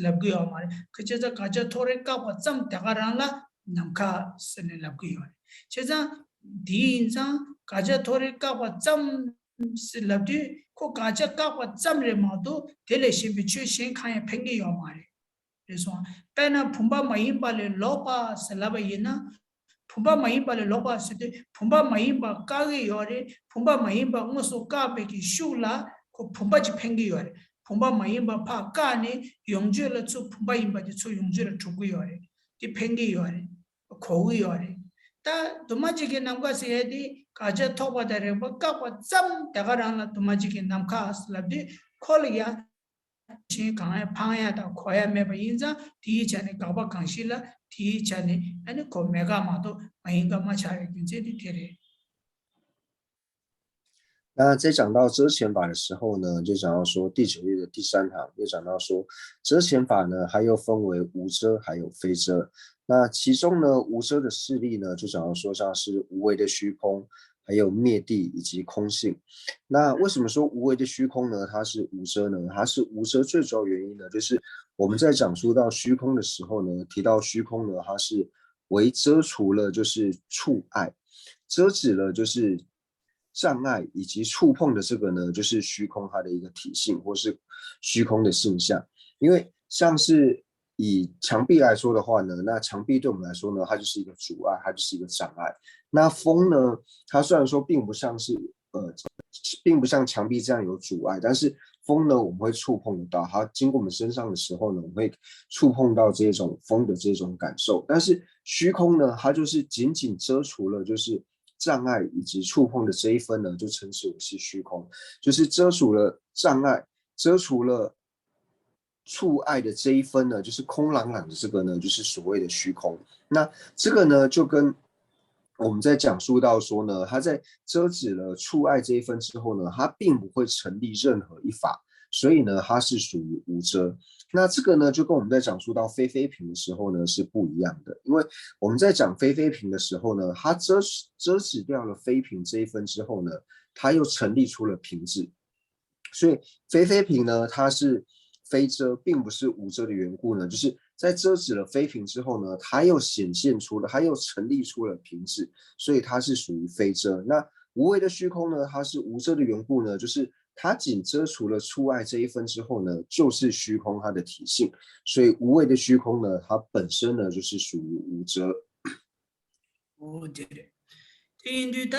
ལབ་ཀྱི་ཡོད་མ་རེད། ཁ་ཆེ་ཚ་དགག་བྱ་ཐོགས་རེག་བཀག་པ་ཙམ་དེ་ག་རང་ལ་ནམ་མཁའ་ཟེར་ནས་ལབ་ཀྱི་ཡོད་རེད། བྱས་ཙང་དེ་ཡིན་ཙང་དགག་བྱ་ཐོགས་རེག་བཀག་པ་ཙམ་ཟེར་ལབ་དུས། ཁོ་དགག་བྱ་བཀག་པ་ཙམ་རེད་མ་གཏོགས་དེ་ལས་གཞན་པའི་ཆོས་གཞན་གང་ཡང་འཕེན་གྱི་ཡོད་མ་རེད། རེད་སོང་། དཔེར་ན་བུམ་པ་མ་ཡིན་པ་ལས་ལོག་པ་ཟེར་ལབ་པ་ཡིན་ན། བུམ་པ་མ་ཡིན་པ་ལས་ལོག་པ་ཟེར་དུས་བུམ་པ་མ་ཡིན་པ་བཀག་གི་ཡོད་རེད། བུམ་པ་མ་ཡིན་པ་དངོས་སུ་བཀག་པའི་གི་ཤུགས་ལ་ཁོ་བུམ་པ་ཅིག་འཕེན་གྱི་ཡོད་རེད། བུམ་པ་མ་ཡིན་པ་ཕར་བཀག་ནས་ཡོངས་གཅོད་ལ་ཚུར་བུམ་པ་ཡིན་པ་དེ་ཚུར་ཡོངས་གཅོད་ལ་གྲུབ་ཀྱི་ཡོད་རེད། དེ་འཕེན་གྱི་ཡོད་རེད། གོ་གི་ཡོད་རེད། ད་དུ་མ་གཅིག་གི་ནམ་མཁའ་ཟེར་ཡ་དེ་དགག་བྱ་ཐོགས་པ་དང་རེག་པ་བཀག་པ་ཙམ་དེ་ག་རང་ལ་དུ་མ་གཅིག་གི་ནམ་མཁའ་ལབ་དུས་ཁོ་ལ་ཡ་གཞན་གང་ཡང་འཕང་ཡ་དང་གོ་ཡ་མེད་པ་ཡིན་ཙང་། དེའི་ཆ་ནས་དགག་པ་གང་ཞིག་ལ་དེའི་ཆ་ནས་ཨ་ནི་ཁོ་མེད་དགག་མ་གཏོགས་མ་ཡིན་དགག་མ་ཆགས་པའི་རྒྱུ་མཚན་དེ་དེ་རེད། 那在讲到遮前法的时候呢，就讲到说第九页的第三行，又讲到说遮前法呢，它又分为无遮还有非遮。那其中呢，无遮的事例呢，就讲到说像是无为的虚空，还有灭地以及空性。那为什么说无为的虚空呢？它是无遮呢？它是无遮最主要原因呢，就是我们在讲述到虚空的时候呢，提到虚空呢，它是为遮除了就是触碍，遮止了就是障碍以及触碰的这个呢，就是虚空它的一个体性，或是虚空的性象。因为像是以墙壁来说的话呢，那墙壁对我们来说呢，它就是一个阻碍，它就是一个障碍。那风呢，它虽然说并不像是呃，并不像墙壁这样有阻碍，但是风呢，我们会触碰得到，它经过我们身上的时候呢，我们会触碰到这种风的这种感受。但是虚空呢，它就是仅仅遮除了就是障碍以及触碰的这一分呢，就称之为是虚空，就是遮除了障碍，遮除了触碍的这一分呢，就是空朗朗的这个呢，就是所谓的虚空。那这个呢，就跟我们在讲述到说呢，它在遮止了触碍这一分之后呢，它并不会成立任何一法，所以呢，它是属于无遮。那这个呢，就跟我们在讲述到非非品的时候呢是不一样的，因为我们在讲非非品的时候呢，它遮遮止掉了非品这一分之后呢，它又成立出了品质。所以非非品呢，它是非遮，并不是无遮的缘故呢，就是在遮止了非品之后呢，它又显现出了，它又成立出了品质，所以它是属于非遮。那无为的虚空呢，它是无遮的缘故呢，就是它仅遮除了触碍这一分之后呢，就是虚空它的体性。所以无为的虚空呢，它本身呢就是属于无遮。 འོ་དེ་རེད། དེ་ཡིན་དུས་ད་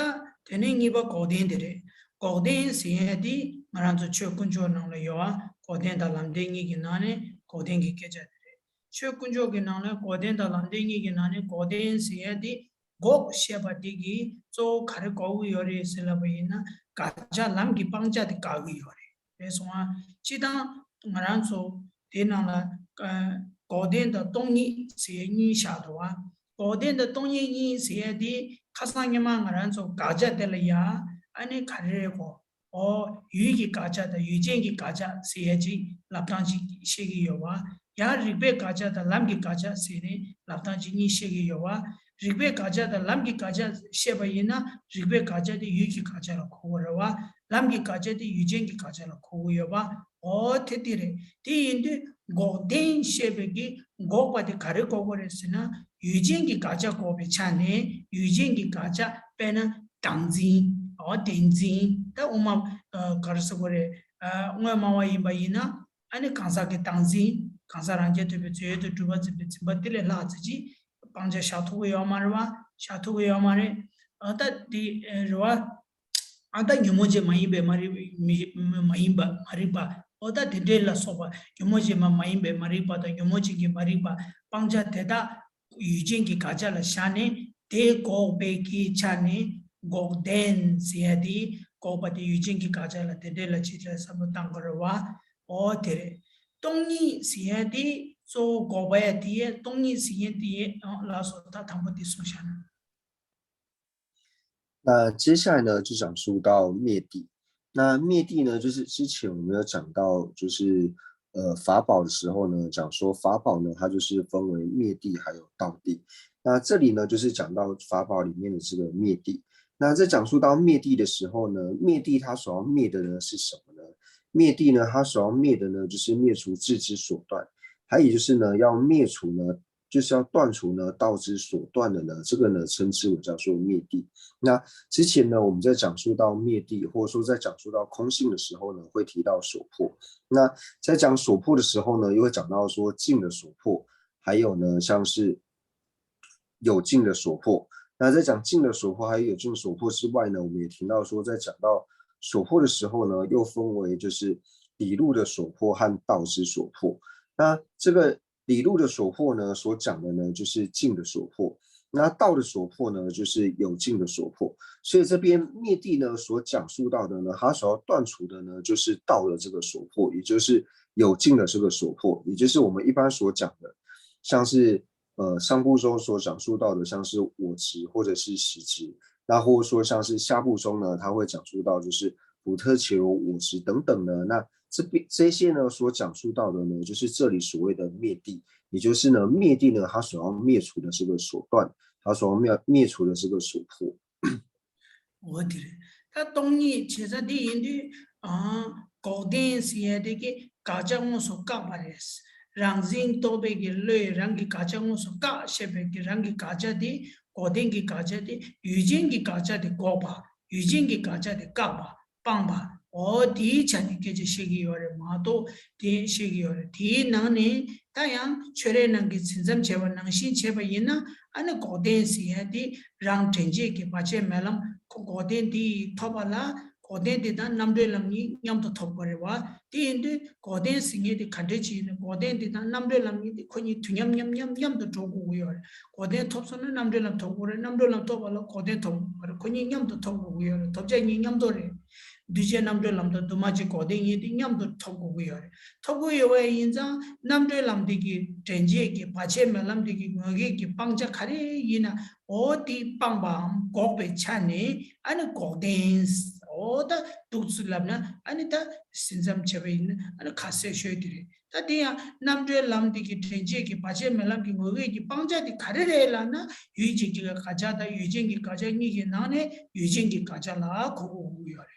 དེ་ནས་གཉིས་པ་འགོག་བདེན་དེ་རེད། འགོག་བདེན་ཟེར་ཡ་དེ་ང་རང་ཚོ་ཆོས་དཀོན་མཆོག་ནང་ལ་ཡོད་པ། འགོག་བདེན་དང་ལམ་བདེན་གཉིས་ཀྱི་ནང་ནས་འགོག་བདེན་གྱི་སྐད་ཆ་དེ་རེད། ཆོས་དཀོན་མཆོག་གི་ནང་ལ་འགོག་བདེན་དང་ལམ་བདེན་གཉིས་ཀྱི་ནང་ནས་འགོག་བདེན་ཟེར་ཡ་དེ། འགོག་ཞེས་པ་དེ་གིས་གཙོ་བོ་ག་རེ་འགོག་གི་ཡོད་རེད་ཟེར་ལབ་པ་ཡིན་ན། དགག་བྱ་ལམ་གྱི་སྤང་བྱ་དེ་དགག་གི་ཡོད་རེད། རེད་སོང་ཨ། སྤྱིར་བཏང་ང་རང་ཚོ་དེ་ནང་ལ་ཨ་འགོག་བདེན་དང་སྟོང་ཉིད་ཟེར་ཡ་གཉིས་བཞག་འདུག་བ། འགོག་བདེན་དང་སྟོང་ཉིད་གཉིས་ཟེར་ཡ་དེ་ཁ་སང་སྔོན་མ་ང་རང་ཚོ་དགག་བྱ་དེ་ལ་ཡ་ཨ་ནི་ག་རེ་རེད་གོ། འོ། ཡུལ་གྱི་དགག་བྱ་དང་ཡུལ་ཅན་གྱི་དགག་བྱ་ཟེར་ཡ་ཅིག་ལབ་སྟངས་ཅིག་བཤད་ཀྱི་ཡོད་བ། ཡང་རིགས་པའི་དགག་བྱ་དང་ལམ་གྱི་དགག་བྱ་ཟེར་ནས་ལབ་སྟངས་ཅིག་གཉིས་བཤད་ཀྱི་ཡོད་བ། རིགས་པའི་དགག་བྱ་དང་ལམ་གྱི་དགག་བྱ་བཤད་པ་ཡིན་ན། རིགས་པའི་དགག་བྱ་དེ་ཡུལ་གྱི་དགག་བྱ་ལ་གོ་དགོས་རེད་བ། ལམ་གྱི་དགག་བྱ་དེ་ཡུལ་ཅན་གྱི་དགག་བྱ་ལ་གོ་དགོས་ཡོད་བ། འོ་དེ་དེ་རེད། དེ་ཡིན་དུས་འགོག་བདེན་ཞེས་པའི་གི་འགོག་པ་དེ་ག་རེ་འགོག་དགོས་རེད་ཟེར་ན། ཡུལ་ཅན་གྱི་དགག་བྱ་འགོག་པའི་ཆ་ནས་ཡུལ་ཅན་གྱི་དགག་བྱ། དཔེར་ན་བདག་འཛིན། འོ་བདེན་འཛིན། ད་དབུ་མ་ཨ་ག་རེ་ཟེར་དགོས་རེད། ཨ་དངོས་སྨྲ་བ་ཡིན་པ་ཡིན་ན་ཨ་ནི་གང་ཟག་གི་བདག་འཛིན། གང་ཟག་རང་རྐྱ་ཐུབ་པའི་རྫས་ཡོད་དུ་གྲུབ་པར་འཛིན་པའི་འཛིན་པ་དེ་ལས་ལྷག་ཙམ་ཅིག་སྤང་བྱ་བཞག་ཐུབ་ཀྱི་ཡོད་མ་རེད་བ། བཞག་ཐུབ་ཀྱི་ཡོད་མ་རེད། ཨ་ད་དེ་རེད་བ། ཨ་ད་ཉོན་མོངས་ཅན་མ་ཡིན་པའི་མ་རིག་མི་མ་ཡིན་པ་མ་རིག་པ། ཨོ་ད་དེ་འདྲའི་ལ་སོགས་པ་ཉོན་མོངས་ཅན་མ་མ་ཡིན་པའི་མ་རིག་པ་དང་ཉོན་མོངས་ཅན་གྱི་མ་རིག་པ་སྤང་བྱ་དེ་དག་ཡུལ་ཅན་གྱི་དགག་བྱ་ལ་བཞག་ནས་དེ་འགོག་པའི་གི་ཆ་ནས་འགོག་བདེན་ཟེར་ཡ་དེ་འགོག་པ་དེ་ཡུལ་ཅན་གྱི་དགག་བྱ་ལ་དེ་འདྲའི་ལ་ཅིག་ལ་བསམ་བློ་བཏང་དགོས་རེད་བ། ཨོ་དེ་རེད། སྟོང་ཉིད་ཟེར་ཡ་དེ་གཙོ་བོ་འགོག་པ་ཡ་དེ་ཡ་སྟོང་ཉིད་ཟེར་ཡ་དེ་ཡ་ལ་སོགས་ད་དང་པོ་དེ་གསུངས་བཞག་ན། 那接下来呢，就讲述到灭地。那灭地呢，就是之前我们有讲到，就是呃法宝的时候呢，讲说法宝呢，它就是分为灭地还有道地。那这里呢，就是讲到法宝里面的这个灭地。那在讲述到灭地的时候呢，灭地它所要灭的呢是什么呢？灭地呢，它所要灭的呢，就是灭除智之所断，还有就是呢，要灭除呢，就是要断除呢道之所断的呢，这个呢称之为叫做灭地。那之前呢，我们在讲述到灭地，或者说在讲述到空性的时候呢，会提到所破。那在讲所破的时候呢，又会讲到说境的所破，还有呢像是有境的所破。那在讲境的所破还有有境所破之外呢，我们也提到说，在讲到所破的时候呢，又分为就是理路的所破和道之所破。那这个理路的所破呢，所讲的呢就是境的所破。那道的所破呢，就是有境的所破。所以这边灭地呢所讲述到的呢，它所要断除的呢，就是道的这个所破，也就是有境的这个所破，也就是我们一般所讲的，像是呃上部中所讲述到的，像是我执或者是习执，那或者说像是下部中呢，它会讲述到就是普特伽罗我执等等呢，那这边这些呢所讲述到的呢，就是这里所谓的灭地，也就是呢灭地呢它所要灭除的这个所断，它所要灭灭除的这个所破。 འོ་དེ་རེད། ད་སྟོང་ཉིད་བྱེད་ས་དེ་ཡིན་དུས་ཨ་འགོག་བདེན་ཟེར་ཡ་དེ་གི་དགག་བྱ་དངོས་སུ་བཀག་པ་རེད། རང་འཛིན་རྟོག་པའི་གི་བློས་རང་གི་དགག་བྱ་དངོས་སུ་བཀག་ཤེས་པའི་གི་རང་གི་དགག་བྱ་དེ་འགོག་བདེན་གྱི་དགག་བྱ་དེ་ཡུལ་ཅན་གྱི་དགག་བྱ་དེ་འགོག་པ། ཡུལ་ཅན་གྱི་དགག་བྱ་དེ་བཀག་པ། སྤངས་པ། འོ་དེའི་ཆ་ནས་སྐད་ཆ་བཤད་ཀྱི་ཡོད་རེད་མ་གཏོགས་དེ་བཤད་ཀྱི་ཡོད་རེད། དེའི་ནང་ནས་ད་ཡང་ཆོས་རའི་ནང་གི་ཚིག་མཚམས་བྱས་པ་ནང་བཞིན་བྱས་པ་ཡིན་ན་ཨ་ནི་འགོག་བདེན་ཟེར་ཡ་དེ་རང་དྲན་བྱེད་ཀྱི་བར་ཆད་མེད་ལམ་ཁོ་འགོག་བདེན་དེ་ཐོབ་པ་ལ་འགོག་བདེན་དེ་དང་རྣམ་གྲོལ་ལམ་གཉིས་མཉམ་དུ་ཐོབ་དགོས་རེད་བ། དེ་ཡིན་དུས་འགོག་བདེན་ཟེར་མཁན་དེ་ག་འདྲ་ཅིག་ཡིན་ན་འགོག་བདེན་དེ་དང་རྣམ་གྲོལ་ལམ་གཉིས་དེ་ཁོ་གཉིས་དུས་མཉམ་མཉམ་མཉམ་མཉམ་དུ་འགྲོ་དགོས་ཀྱི་ཡོད་རེད། འགོག་བདེན་ཐོབ་སོང་ན་རྣམ་གྲོལ་ལམ་ཐོབ་དགོས་རེད། རྣམ་གྲོལ་ལམ་ཐོབ་པ་ལ་འགོག་བདེན་ཐོབ་དགོས་རེད། ཁོ་གཉིས་མཉམ་དུ་ཐོབ་དགོས་ཀྱི་ཡོད་རེད། ཐོབ་བྱ་གཉིས་མཉམ་དུ་རེད། འདུས་བྱས་རྣམ་གྲོལ་ལམ་དང་འདུས་མ་བྱས་འགོག་བདེན་གཉིས་དེ་མཉམ་དུ་ཐོབ་དགོས་ཀྱི་ཡོད་རེད། ཐོབ་དགོས་ཡོད་པ་ཡིན་ཙང་རྣམ་གྲོལ་ལམ་དེ་གི་དྲན་བྱེད་ཀྱི་བར་ཆད་མེད་ལམ་དེ་གི་ངོས་འགལ་གྱི་སྤང་བྱ་ག་རེ་ཡིན་ན་འོ་དེ་སྤངས་པའམ་འགོག་པའི་ཆ་ནས་ཨ་ནི་འགོག་བདེན། འོ་ད་འདུག་ཚུལ་ལབ་ན་ཨ་ནི་ད་ཟིན་མཚམས་བྱས་པ་ཡིན་ན་ཨ་ནི་ཁ་གསལ་ཤོས་དེ་རེད། ད་དེ་ཡང་རྣམ་གྲོལ་ལམ་དེ་གི་དྲན་བྱེད་ཀྱི་བར་ཆད་མེད་ལམ་གྱི་ངོས་འགལ་གྱི་སྤང་བྱ་དེ་ག་རེ་རེད་ལབ་ན་ཡུལ་ཅན་གྱི་དགག་བྱ་དང་ཡུལ་ཅན་གྱི་དགག་བྱ་གཉིས་ཀྱི་ནང་ནས་ཡུལ་ཅན་གྱི་དགག་བྱ་ལ་གོ་དགོས་ཀྱི་ཡོད་རེད།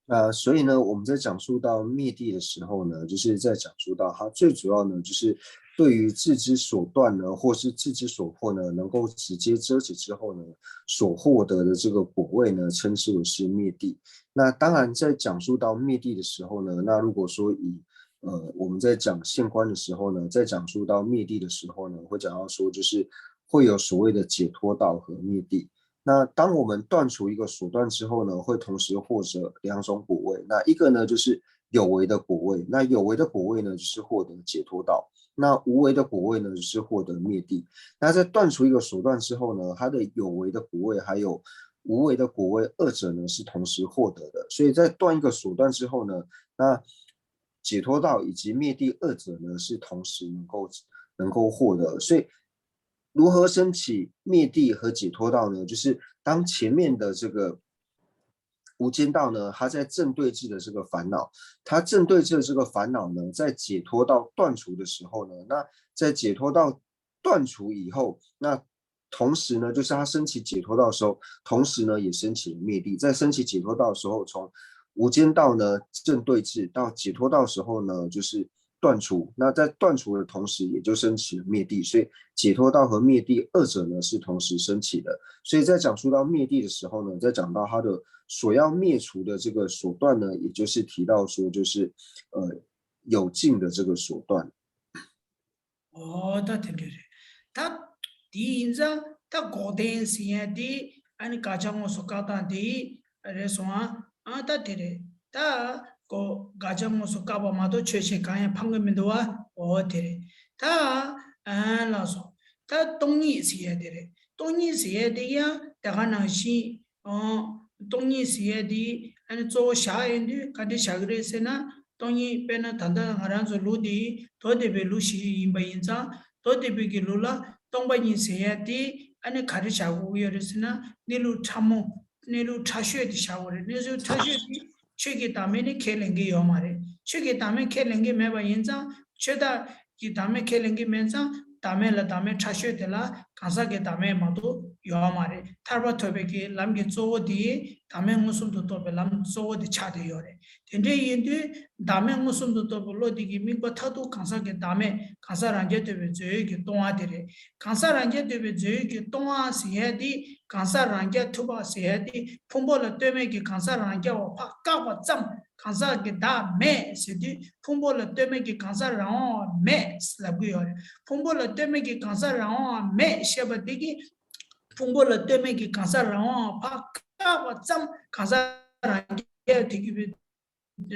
那所以呢，我们在讲述到灭地的时候呢，就是在讲述到它最主要呢，就是对于智之所断呢，或是智之所破呢，能够直接遮止之后呢，所获得的这个果位呢，称之为是灭地。那当然，在讲述到灭地的时候呢，那如果说以呃，我们在讲现观的时候呢，在讲述到灭地的时候呢，会讲到说，就是会有所谓的解脱道和灭地。那当我们断除一个所断之后呢，会同时获得两种果位。那一个呢，就是有为的果位。那有为的果位呢，就是获得解脱道。那无为的果位呢，就是获得灭地。那在断除一个所断之后呢，它的有为的果位还有无为的果位二者呢是同时获得的。所以在断一个所断之后呢，那解脱道以及灭地二者呢是同时能够能够获得。所以如何升起灭地和解脱道呢？就是当前面的这个无间道呢，它在正对峙的这个烦恼，它正对峙的这个烦恼呢，在解脱道断除的时候呢，那在解脱道断除以后，那同时呢，就是它升起解脱道的时候，同时呢也升起了灭地。在升起解脱道的时候，从无间道呢正对峙到解脱道的时候呢，就是断除。那在断除的同时，也就升起了灭地。所以解脱道和灭地二者呢是同时升起的。所以在讲述到灭地的时候呢，在讲到它的所要灭除的这个所断呢，也就是提到说，就是呃有劲的这个手段。 ཨོ་ད་དེ་འདྲ་རེད། ད་དེ་ཡིན་ཙང་ད་འགོག་བདེན་ཟེར་ཡ་དེ་ཨ་ནི་དགག་བྱ་དངོས་སུ་བཀག་སྟངས་དེ་རེད་སོང་ཨ། ཨ་ད་དེ་རེད། ད་གོ་དགག་བྱ་དངོས་སུ་བཀག་པ་མ་གཏོགས་ཆོས་གཞན་གང་ཡང་འཕང་གི་མི་འདུག་བ། ཨོ་དེ་རེད། ད་ཨ་ལགས་སོ། ད་སྟོང་ཉིད་ཟེར་ཡ་དེ་རེད། སྟོང་ཉིད་ཟེར་ཡ་དེ་ཡང་དེ་ག་ནང་བཞིན། ཨོ། སྟོང་ཉིད་ཟེར་ཡ་དེ་ཨ་ནི་གཙོ་བོ་བཞག་ཡོང་དུས་ག་འདྲ་བཞག་གི་རེད་ཟེར་ན། སྟོང་ཉིད་དཔེར་ན་ད་ལྟ་ང་རང་ཚོ་ལུགས་འདི་མདོ་སྡེ་པའི་ལུགས་ཤིག་ཡིན་པ་ཡིན་ཙང་། མདོ་སྡེ་པའི་གི་ལུགས་ལ་སྟོང་པ་ཉིད་ཟེར་ཡ་དེ་ཨ་ནི་ག་རེ་བཞག་དགོས་ཀྱི་ཡོད་རེད་ཟེར་ན། གནས་ལུགས་ཕྲ་མོ། གནས་ལུགས་ཕྲ་ཤོས་དེ་བཞག་དགོས་རེད། གནས་ལུགས་ཕྲ་ཤོས་དེ་ཆོས་ཀྱི་བདག་མེད་ནི་ཁས་ལེན་གྱི་ཡོད་མ་རེད། ཆོས་ཀྱི་བདག་མེད་ཁས་ལེན་གྱི་མེད་པ་ཡིན་ཙང་ཆོས་བདག་ཀྱི་བདག་མེད་ཁས་ལེན་གྱི་མེད་ཙང་། བདག་མེད་ལ་བདག་མེད་ཕྲ་ཤོས་དེ་ལ་གང་ཟག་གི་བདག་མེད་མ་གཏོགས་ཡོད་མ་རེད། ཐར་པ་ཐོབ་པའི་གི་ལམ་གྱི་གཙོ་བོ་དེ་བདག་མེད་མངོན་སུམ་དུ་རྟོགས་པའི་ལམ་གཙོ་བོ་དེ་ཆགས་བསྡད་ཡོད་རེད། དེ་འདྲ་ཡིན་དུས་བདག་མེད་མངོན་སུམ་དུ་རྟོགས་པའི་བློ་དེ་གི་དམིགས་པ་མཐར་ཐུག་གང་ཟག་གི་བདག་མེད། གང་ཟག་རང་རྐྱ་ཐུབ་པའི་རྫས་ཡོད་ཀྱི་སྟོང་པ་དེ་རེད། གང་ཟག་རང་རྐྱ་ཐུབ་པའི་རྫས་ཡོད་ཀྱི་སྟོང་པ་ཟེར་ཡ་དེ། གང་ཟག་རང་རྐྱ་ཐུབ་པ་ཟེར་ཡ་དེ་ཕུང་པོ་ལ་ལྟོས་མེད་ཀྱི་གང་ཟག་རང་རྐྱ་བ་ཕར་བཀག་པ་ཙམ། གང་ཟག་གི་བདག་མེད་ཟེར་དུས་ཕུང་པོ་ལ་ལྟོས་མེད་ཀྱི་གང་ཟག་རང་དབང་བ་མེད་ལབ་ཀྱི་ཡོད་རེད། ཕུང་པོ་ལ་ལྟོས་མེད་ཀྱི་གང་ཟག་རང་དབང་བ་མེད་ཞེས་པ་འདི་གིས་ཕུང་པོ་ལ་ལྟོས་མེད་ཀྱི་གང་ཟག་རང་དབང་བ་ཕར་བཀག་པ་ཙམ། གང་ཟག་རང་རྐྱ་ཐུབ་པའི་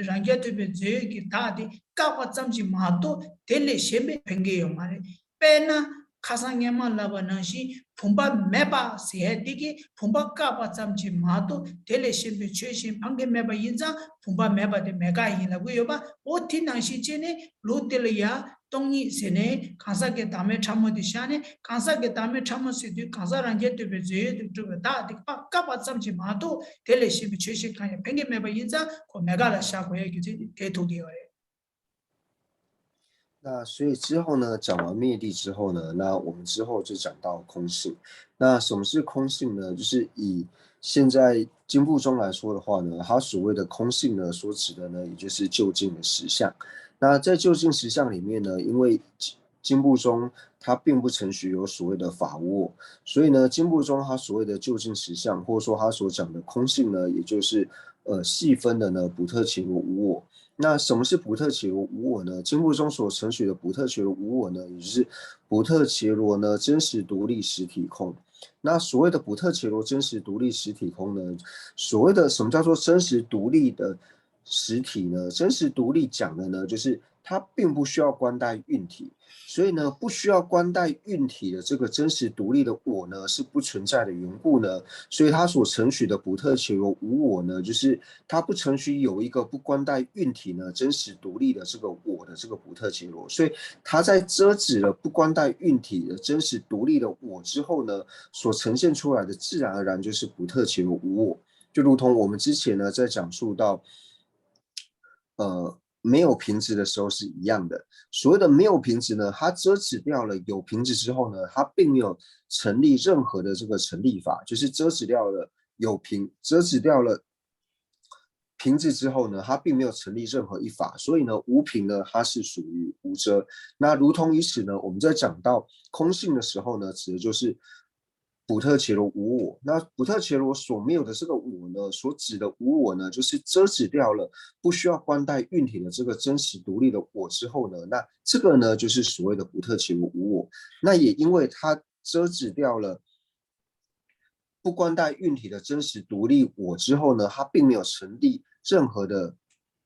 རང་རྐྱ་ཐུབ་པའི་རྫས་ཡོད་ཀྱི་བདག་དེ་བཀག་པ་ཙམ་ཞིག་མ་གཏོགས་དེ་ལས་གཞན་པའི་ཕན་གྱི་ཡོད་མ་རེད། དཔེར་ན། ཁ་སང་སྔས་མ་ལབ་པ་ནང་བཞིན་བུམ་པ་མེད་པ་ཟེར་ཡ་འདི་གིས་བུམ་པ་བཀག་པ་ཙམ་གྱིས་མ་གཏོགས་དེ་ལས་གཞན་པའི་ཆོས་གཞན་འཕང་གི་མེད་པ་ཡིན་ཙང་བུམ་པ་མེད་པ་དེ་མེད་དགག་ཡིན་ལབ་ཀྱི་ཡོད་པ། འོ་དེ་ནང་བཞིན་བྱས་ནས་ལུགས་འདི་ལ་ཡ་སྟོང་ཉིད་ཟེར་ནས་གང་ཟག་གི་བདག་མེད་ཕྲ་མོ་དེ་བཞག་ནས་གང་ཟག་གི་བདག་མེད་ཕྲ་མོ་ཟེར་དུས་གང་ཟག་རང་རྐྱ་ཐུབ་པའི་རྫས་ཡོད་དུ་གྲུབ་པའི་བདག་དེ་བཀག་པ་ཙམ་གྱིས་མ་གཏོགས་དེ་ལས་གཞན་པའི་ཆོས་གཞན་གང་ཡང་ཕན་གི་མེད་པ་ཡིན་ཙང་ཁོ་མེད་དགག་ལ་བཞག་དགོས་ཡ་རྒྱུ་མཚན་དེ་ཐུག་གི་ཡོད་རེད། 那所以之后呢，讲完灭地之后呢，那我们之后就讲到空性。那什么是空性呢？就是以现在经部宗来说的话呢，它所谓的空性呢，所指的呢，也就是究竟的实相。那在究竟实相里面呢，因为经部宗它并不承许有所谓的法无我，所以呢，经部宗它所谓的究竟实相，或者说它所讲的空性呢，也就是呃细分的呢，不特伽罗无我。那什么是不特伽罗无我呢？经部宗所承许的不特伽罗无我呢，也就是不特伽罗呢真实独立实体空。那所谓的不特伽罗真实独立实体空呢，所谓的什么叫做真实独立的实体呢？真实独立讲的呢，就是它并不需要观待运体，所以呢，不需要观待运体的这个真实独立的我呢，是不存在的缘故呢，所以它所承许的不特伽罗无我呢，就是它不承许有一个不观待运体呢真实独立的这个我的这个不特伽罗，所以它在遮止了不观待运体的真实独立的我之后呢，所呈现出来的自然而然就是不特伽罗无我。就如同我们之前呢在讲述到，呃，没有瓶子的时候是一样的。所谓的没有瓶子呢，它遮止掉了有瓶子之后呢，它并没有成立任何的这个成立法，就是遮止掉了有瓶，遮止掉了瓶子之后呢，它并没有成立任何一法，所以呢，无瓶呢，它是属于无遮。那如同于此呢，我们在讲到空性的时候呢，指的就是不特伽罗无我。那不特伽罗所没有的这个我呢，所指的无我呢，就是遮止掉了不需要观待运体的这个真实独立的我之后呢，那这个呢，就是所谓的不特伽罗无我。那也因为它遮止掉了不观待运体的真实独立我之后呢，它并没有成立任何的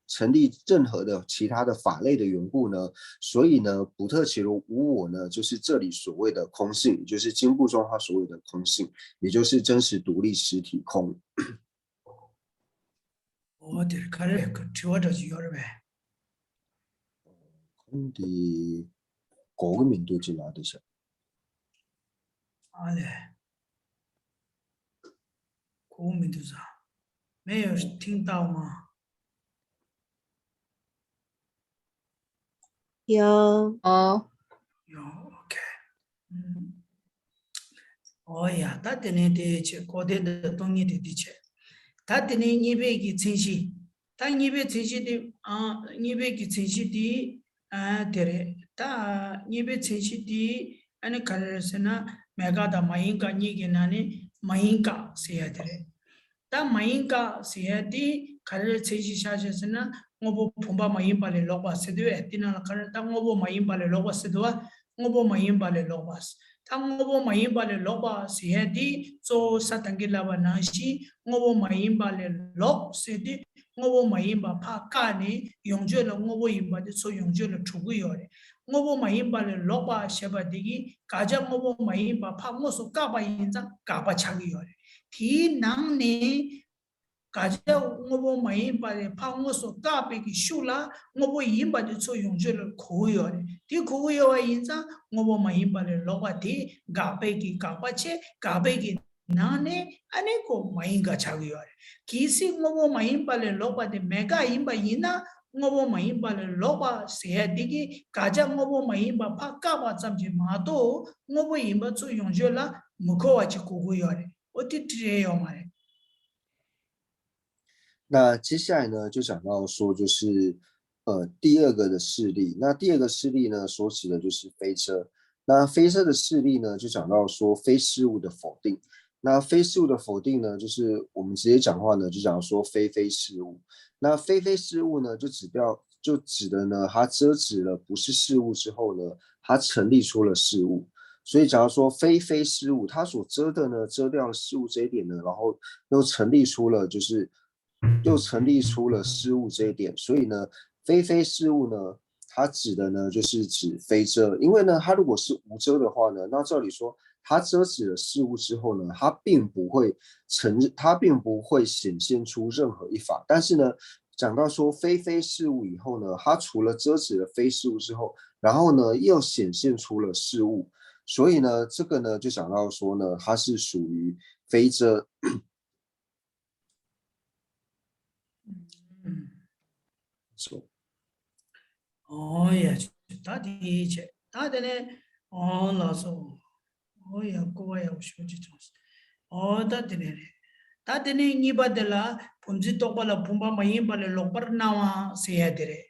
成立任何的其他的法类的缘故呢，所以呢，不特伽罗无我呢，就是这里所谓的空性，也就是经部宗它所谓的空性，也就是真实独立实体空。 འོ་དེར་ག་རེ་དྲི་བ་འདྲ་ཅིག་ཡོད་རེད་པས། ཁོང་དེ་གོ་གི་མི་འདུག་ཅེས་ལབ་འདུག་ཤག་ཨ་ལས། གོ་མི་འདུག་ས། མེ་ཡོ་ཐིང་ཏའོ་མ། ཡང་། ཨོ། ཡང་། ཨོ་ཁེ། ཨོ་ཡ། ད་དེ་ནས་དེ་བྱས། གོ་དེ་འདི་སྟོང་ཉིད་དེ་འདི་བྱས། ད་དེ་ནས་གཉིས་པའི་གི་མཚན་གཞི། ད་གཉིས་པའི་མཚན་གཞི་དེ། ཨ། གཉིས་པའི་གི་མཚན་གཞི་དེ། ཨ། དེ་རེད། ད་གཉིས་པའི་མཚན་གཞི་དེ་ཨ་ནི་ག་རེ་རེད་ཟེར་ན། མེད་དགག་དང་མ་ཡིན་དགག་གཉིས་ཀྱི་ནང་ནས་མ་ཡིན་དགག་ཟེར་ཡ་དེ་རེད། ད་མ་ཡིན་དགག་ཟེར་ཡ་དེ་ག་རེ་རེད། མཚན་གཞི་བཞག་བྱས་ཟེར་ན། དངོས་པོ་བུམ་པ་མ་ཡིན་པ་ལས་ལོག་པ་ཟེར་དུས་ཨེ་དེ་ནང་ལ་ག་རེ་ད་དངོས་པོ་མ་ཡིན་པ་ལས་ལོག་པ་ཟེར་དུས་བ། དངོས་པོ་མ་ཡིན་པ་ལས་ལོག་པ། ད་དངོས་པོ་མ་ཡིན་པ་ལས་ལོག་པ་ཟེར་ཡ་དེ་གཙོ་བོ་ས་དང་གི་ལབ་པ་ནང་བཞིན་དངོས་པོ་མ་ཡིན་པ་ལས་ལོག་ཟེར་དུས་དངོས་པོ་མ་ཡིན་པ་ཕར་བཀག་ནས་ཡོངས་གཅོད་ལ་དངོས་པོ་ཡིན་པ་དེ་ཚོ་ཡོངས་གཅོད་ལ་གྲུབ་ཀྱི་ཡོད་རེད། དངོས་པོ་མ་ཡིན་པ་ལས་ལོག་པ་ཞེས་པ་དེ་གིས་དགག་བྱ་དངོས་པོ་མ་ཡིན་པ་ཕར་དངོས་སུ་བཀག་པ་ཡིན་ཙང་དགག་པ་ཆགས་ཀྱི་ཡོད་རེད། དེའི་ནང་ནས་དགག་བྱ་དངོས་པོ་མ་ཡིན་པ་ལས་ཕར་དངོས་སུ་བཀག་པའི་གི་ཤུགས་ལ་དངོས་པོ་ཡིན་པ་དེ་ཚོ་ཡོངས་གཅོད་ལ་གོ་གི་ཡོད་རེད། དེ་གོ་གི་ཡོད་པ་ཡིན་ཙང་དངོས་པོ་མ་ཡིན་པ་ལས་ལོག་པ་དེ་དགག་པའི་གི་དགག་པ་བྱས། དགག་པའི་གི་ནང་ནས་ཨ་ནི་ཁོ་མ་ཡིན་དགག་ཆགས་ཀྱི་ཡོད་རེད། གལ་སྲིད་དངོས་པོ་མ་ཡིན་པ་ལས་ལོག་པ་དེ་མེད་དགག་ཡིན་པ་ཡིན་ན་དངོས་པོ་མ་ཡིན་པ་ལས་ལོག་པ་ཟེར་ཡ་དེ་གིས་དགག་བྱ་དངོས་པོ་མ་ཡིན་པ་ཕར་བཀག་པ་ཙམ་གྱིས་མ་གཏོགས་དངོས་པོ་ཡིན་པ་ཚོ་ཡོངས་གཅོད་ལ་མི་གོ་བ་ཅིག་གོ་གི་ཡོད་རེད། འོ་དེ་འདྲ་རེད་ཡོད་མ་རེད། 那接下来呢，就讲到说，就是呃第二个的事例。那第二个事例呢，所指的就是非遮。那非遮的事例呢，就讲到说非事物的否定。那非事物的否定呢，就是我们直接讲话呢，就讲说非非事物。那非非事物呢，就指掉就指的呢，它遮止了不是事物之后呢，它成立出了事物。所以假如说非非事物，它所遮的呢，遮掉了事物这一点呢，然后又成立出了就是又成立出了事物这一点。所以呢，非非事物呢，它指的呢就是指非遮，因为呢，它如果是无遮的话呢，那照理说它遮止了事物之后呢，它并不会承认，它并不会显现出任何一法。但是呢，讲到说非非事物以后呢，它除了遮止了非事物之后，然后呢又显现出了事物，所以呢，这个呢就讲到说呢，它是属于非遮。 ཨོ་ཡ། ད་དེ་བྱས་ད་དེ་ནས་ཨོ་ལགས་སོ། ཨོ་ཡ་ཀོ་བ་ཡག་པོ་ཞེ་པོ་ཅིག་བྱུང་སོང་། ཨོ་ད་དེ་ནས་རེད། ད་དེ་ནས་གཉིས་པ་དེ་ལ་བུམ་འཛིན་རྟོག་པ་ལ་བུམ་པ་མ་ཡིན་པ་ལས་ལོག་པར་སྣང་བ་ཟེར་ཡ་དེ་རེད།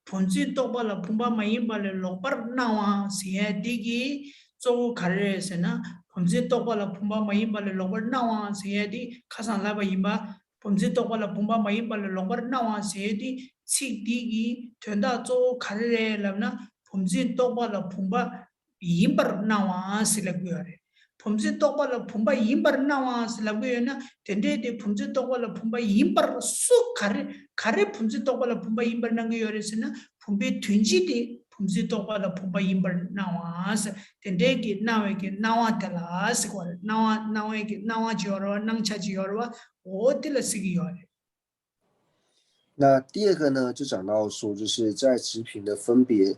བུམ་འཛིན་རྟོག་པ་ལ་བུམ་པ་མ་ཡིན་པ་ལས་ལོག་པར་སྣང་བ་ཟེར་ཡ་དེ་གི་གཙོ་བོ་ག་རེ་རེད་ཟེར་ན། བུམ་འཛིན་རྟོག་པ་ལ་བུམ་པ་མ་ཡིན་པ་ལས་ལོག་པར་སྣང་བ་ཟེར་ཡ་དེ་ཁ་སང་ལབ་པ་ཡིན་པ། བུམ་འཛིན་རྟོག་པ་ལ་བུམ་པ་མ་ཡིན་པ་ལས་ལོག་པར་སྣང་བ་ཟེར་ཡ་དེ་ཚིག་དེ་གི་དོན་དག་གཙོ་བོ་ག་རེ་རེད་ལབ་ན། བུམ་འཛིན་རྟོག་པ་ལ་བུམ་པ་ཡིན་པར་སྣང་བ་ཟེར་ལབ་ཀྱི་ཡོད་རེད། བུམ་འཛིན་རྟོག་པ་ལ་བུམ་པ་ཡིན་པར་སྣང་བ་ཟེར་ལབ་ཀྱི་ཡོད་ན། དེ་འདྲའི་དེ་བུམ་འཛིན་རྟོག་པ་ལ་བུམ་པ་ཡིན་པར་སུ་ག་རེ་ག་རེ་བུམ་འཛིན་རྟོག་པ་ལ་བུམ་པ་ཡིན་པར་སྣང་གི་ཡོད་རེད་ཟེར་ན། བུམ་པའི་དོན་སྤྱི་དེ་བུམ་འཛིན་རྟོག་པ་ལ་བུམ་པ་ཡིན་པར་སྣང་བ་ཟེར། དེ་འདྲའི་གི་སྣང་བའི་གི་སྣང་བ་དེ་ལ་ཟེར་གོ་རེད། སྣང་བ་སྣང་བའི་གི་སྣང་བ་ཅིག་ཡོད་རེད་བ། སྣང་ཆ་ཅིག་ཡོད་རེད་བ། འོ་དེ་ལ་ཟེར་གི་ཡོད་རེད། 那第二个呢，就讲到说，就是在执品的分别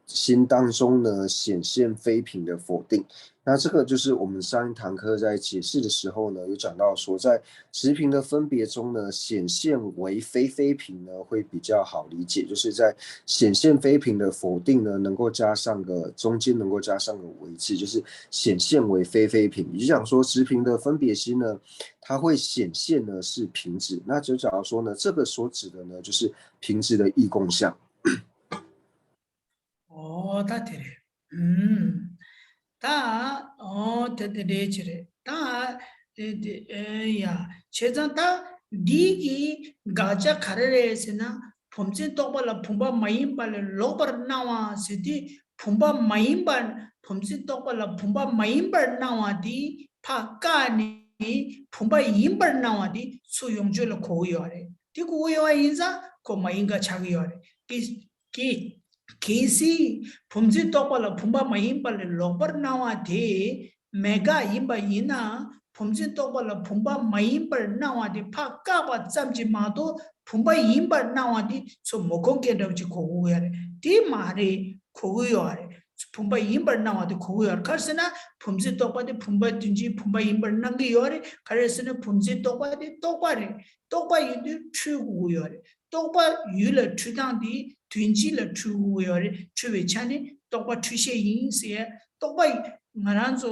心当中呢，显现非品的否定。那这个就是我们上一堂课在解释的时候呢，有讲到说，在执品的分别中呢，显现为非非品呢，会比较好理解，就是在显现非品的否定呢，能够加上个中间能够加上个为字，就是显现为非非品。也就讲说，执品的分别心呢，它会显现呢是品质。那就假如说呢，这个所指的呢，就是品质的异共相。 ཨོ་ད་དེ་རེད། ཨུམ། ད་ཨོ་དེ་དེ་འདྲའི་ཅི་རེད། ད་དེ་དེ་ཨེ་ཡ། བྱས་ཙང་ད་འདི་གི་དགག་བྱ་ག་རེ་རེད་ཟེར་ན། བུམ་འཛིན་རྟོག་པ་ལ་བུམ་པ་མ་ཡིན་པ་ལས་ལོག་པར་སྣང་བ་ཟེར་དུས། བུམ་པ་མ་ཡིན་པ། བུམ་འཛིན་རྟོག་པ་ལ་བུམ་པ་མ་ཡིན་པར་སྣང་བ་དེ་ཕར་བཀག་ནས་བུམ་པ་ཡིན་པར་སྣང་བ་དེ་ཚུར་ཡོངས་གཅོད་ལ་གོ་གི་ཡོད་རེད། དེ་གོ་གི་ཡོད་པ་ཡིན་ཙང་ཁོ་མ་ཡིན་དགག་ཆགས་ཀྱི་ཡོད་རེད། དེ་གི་གལ་སྲིད་བུམ་འཛིན་རྟོག་པ་ལ་བུམ་པ་མ་ཡིན་པ་ལས་ལོག་པར་སྣང་བ་དེ་མེད་དགག་ཡིན་པ་ཡིན་ན། བུམ་འཛིན་རྟོག་པ་ལ་བུམ་པ་མ་ཡིན་པར་སྣང་བ་དེ་ཕར་བཀག་པ་ཙམ་གྱིས་མ་གཏོགས་བུམ་པ་ཡིན་པར་སྣང་བ་དེ་ཚུར་མི་གོ་མཁན་འདྲ་བོ་ཅིག་གོ་གི་ཡོད་རེད། དེ་མ་རེད། གོ་གི་ཡོད་རེད། བུམ་པ་ཡིན་པར་སྣང་བ་དེ་གོ་གི་ཡོད་རེད། ག་རེ་ཟེར་ན་བུམ་འཛིན་རྟོག་པ་དེ་བུམ་པ་དོན་སྤྱི་བུམ་པ་ཡིན་པར་སྣང་གི་ཡོད་རེད། ག་རེ་ཟེར་ན་བུམ་འཛིན་རྟོག་པ་དེ་རྟོག་པ་རེད། རྟོག་པ་ཡིན་དུས་འཁྲུལ་དགོས་ཀྱི་ཡོད་རེད། རྟོག་པ་ཡུལ་ལ་འཁྲུལ་སྟངས་དེ་དོན་སྤྱི་ལ་འཁྲུལ་དགོས་ཀྱི་ཡོད་རེད། འཁྲུལ་བའི་ཆ་ནས་རྟོག་པ་འཁྲུལ་ཤེས་ཡིན་ཟེར། རྟོག་པ་ང་རང་ཚོ་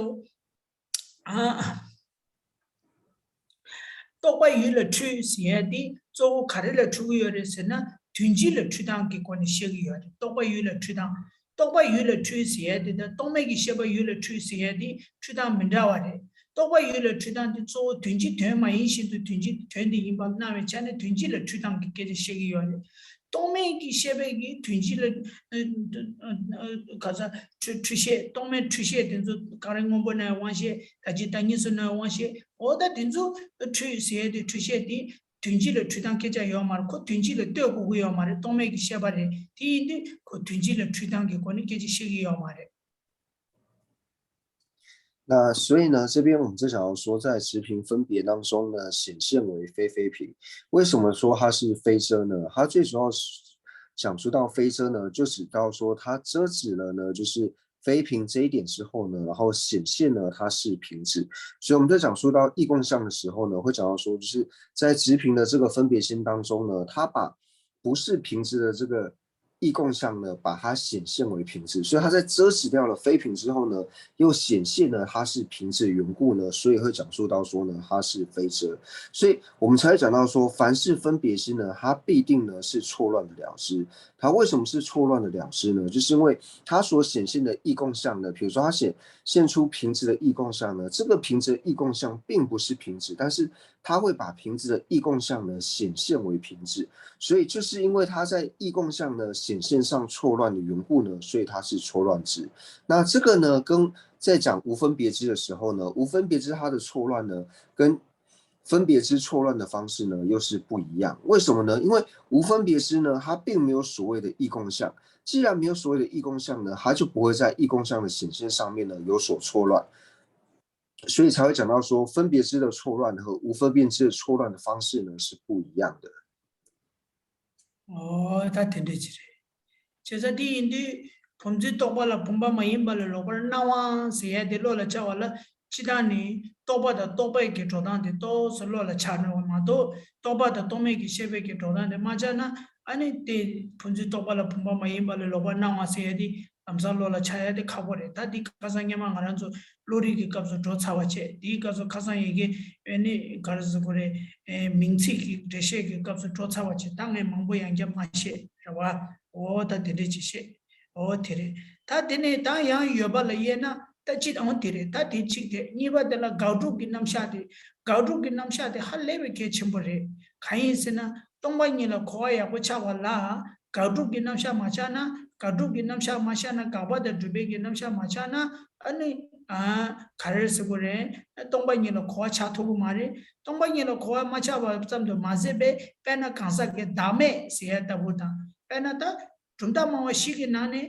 ཨ། རྟོག་པ་ཡུལ་ལ་འཁྲུལ་ཟེར་ཡ་དེ་གཙོ་བོ་ག་རེ་ལ་འཁྲུལ་གྱི་ཡོད་རེད་ཟེར་ན། དོན་སྤྱི་ལ་འཁྲུལ་སྟངས་ཀྱི་སྒོ་ནས་བཤད་ཀྱི་ཡོད་རེད། རྟོག་པ་ཡུལ་ལ་འཁྲུལ་སྟངས། རྟོག་པ་ཡུལ་ལ་འཁྲུལ་ཟེར་ཡ་དེ་དང་རྟོག་མེད་ཀྱི་ཤེས་པ་ཡུལ་ལ་འཁྲུལ་ཟེར་ཡ་དེ་འཁྲུལ་སྟངས་མི་འདྲ་བ་རེད། རྟོག་པ་ཡུལ་ལ་འཁྲུལ་སྟངས་དེ་གཙོ་བོ་དོན་སྤྱི་དོན་མ་ཡིན་བཞིན་དུ་དོན་སྤྱི་དོན་དེ་ཡིན་པ་སྣང་བའི་ཆ་ནས་དོན་སྤྱི་ལ་འཁྲུལ་སྟངས་ཀྱི་སྐད་ཆ་བཤད་ཀྱི་ཡོད་རེད། རྟོག་མེད་ཀྱི་ཤེས་པའི་གི་དོན་སྤྱི་ལ་ཨ་ཨ་ཨ་ག་ས་འཁྲུལ་འཁྲུལ་ཤེས། རྟོག་མེད་འཁྲུལ་ཤེས་དེ་ཚོ་གང་རེ། སྔོན་པོ་ནས་དབང་ཤེས། ད་ཅི་ད་གཉིས་སུ་ནས་དབང་ཤེས། འོ་ད་དེ་ཚོ་འཁྲུལ་ཟེར་ཡས་དེ། འཁྲུལ་ཤེས་དེ་དོན་སྤྱི་ལ་འཁྲུལ་སྟངས་སྐད་ཆ་ཡོད་མ་རེད། ཁོ་དོན་སྤྱི་ལ་ལྟོས་དགོས་ཀྱི་ཡོད་མ་རེད། རྟོག་མེད་ཀྱི་ཤེས་པ་རེད། དེ་ཡིན་དུས་ཁོ་དོན་སྤྱི་ལ་འཁྲུལ་སྟངས་ཀྱི་སྒོ་ནས་སྐད་ཆ་བཤད་ཀྱི་ཡོད་མ་རེད།那所以呢，这边我们就想要说，在直屏分别当中呢，显现为非非屏。为什么说它是非遮呢？它最主要是讲述到非遮呢，就指到说它遮止了呢，就是非屏这一点之后呢，然后显现呢，它是屏止。所以我们在讲述到异共相的时候呢，会讲到说，就是在直屏的这个分别心当中呢，它把不是屏止的这个异共相呢，把它显现为屏止，所以它在遮止掉了非屏之后呢，又显现了它是屏止的缘故呢，所以会讲述到说呢，它是非遮，所以我们才会讲到说，凡是分别心呢，它必定呢是错乱的了知。它为什么是错乱的了知呢？就是因为它所显现的异共相呢，比如说它显现出屏止的异共相呢，这个屏止的异共相并不是屏止，但是它会把屏止的异共相呢显现为屏止，所以就是因为它在异共相呢显现上错乱的缘故呢，所以它是错乱知。那这个呢，跟在讲无分别知的时候呢，无分别知它的错乱呢，跟分别知错乱的方式呢又是不一样。为什么呢？因为无分别知呢，它并没有所谓的异共相。既然没有所谓的异共相呢，它就不会在异共相的显现上面呢有所错乱。所以才会讲到说，分别知的错乱和无分别知的错乱的方式呢是不一样的。 ཨོ་ད་དེ་འདྲ་ཅིག་རེད། བྱས་ཙང་དེ་ཡིན་དུས་བུམ་འཛིན་རྟོག་པ་ལ་བུམ་པ་མ་ཡིན་པ་ལ་ལོག་པར་སྣང་བ་ཟེར་ཡ་དེ་བློ་ལ་འཆར་བ་ལ། སྤྱིར་བཏང་ནི་རྟོག་པ་དང་རྟོག་པའི་གི་འགྲོ་སྟངས་དེ་ཏོག་ཙམ་བློ་ལ་འཆར་འགྲོ་བ་མ་གཏོགས། རྟོག་པ་དང་རྟོག་མེད་ཀྱི་ཤེས་པའི་གི་འགྲོ་སྟངས་དེ་མ་འཆར་ན། ཨ་ནི་དེ་བུམ་འཛིན་རྟོག་པ་ལ་བུམ་པ་མ་ཡིན་པ་ལ་ལོག་པར་སྣང་བ་ཟེར་ཡ་དེ་ལམ་སང་བློ་ལ་འཆར་ཡ་དེ་ཁག་པོ་རེད། ད་འདི་ཁ་སང་སྔོན་མ་ང་རང་ཚོ་བློ་རིག་གི་སྐབས་སུ་འགྲོ་ཚར་བ་བྱས། འདིའི་སྐབས་སུ་ཁ་སང་ཡི་གེ་ཨེ་ནི་ག་རེ་ཟེར་དགོས་རེད། ཨེ་མིང་ཚིག་གི་འགྲེལ་བཤད་ཀྱི་སྐབས་སུ་འགྲོ་ཚར་བ་བྱས། ད་ངས་མང་པོ་ཡང་བརྒྱབ་མ་བཤད་རེད་བ། འོ་ད་དེ་འདྲས་ཅིག་བཤད། འོ་དེ་རེད། ད་དེ་ནས་ད་ཡང་ཡོད་པ་ལ་དབྱེ་ན་ད་སྤྱིར། འོ་དེ་རེད། ད་དེ་གཅིག་དེ། གཉིས་པ་དེ་ལ་དགག་སྒྲུབ་ཀྱི་རྣམ་གཞག་དེ། དགག་སྒྲུབ་ཀྱི་རྣམ་གཞག་དེ་ཧ་ལས་པའི་གལ་ཆེན་པོ་རེད། གང་ཡིན་ཟེར་ན། སྟོང་པ་ཉིད་ལ་གོ་བ་ཡག་པོ་ཆགས་པ་ལ་དགག་སྒྲུབ་ཀྱི་རྣམ་གཞག་མ་ཆགས་ན། དགག་སྒྲུབ་ཀྱི་རྣམ་གཞག་མ་ཆགས་ན། དགག་པ་དང་སྒྲུབ་པའི་གི་རྣམ་གཞག་མ་ཆགས་ན། ཨ་ནི་ཨ་ག་རེ་ཟེར་དགོས་རེད། སྟོང་པ་ཉིད་ལ་གོ་བ་ཆགས་ཐུབ་ཀྱི་མ་རེད། སྟོང་པ་ཉིད་ལ་གོ་བ་མ་ཆགས་པ་ཙམ་དུ་མ་ཟད་པའི། དཔེར་ན་གང་ཟག་གི་བདག་མེད་ཟེར་ཡ་ལྟ་བུ་དང་། དཔེར་ན་ད་གྲུབ་མཐའ་སྨྲ་བ་བཞི་གི་ནང་ནས་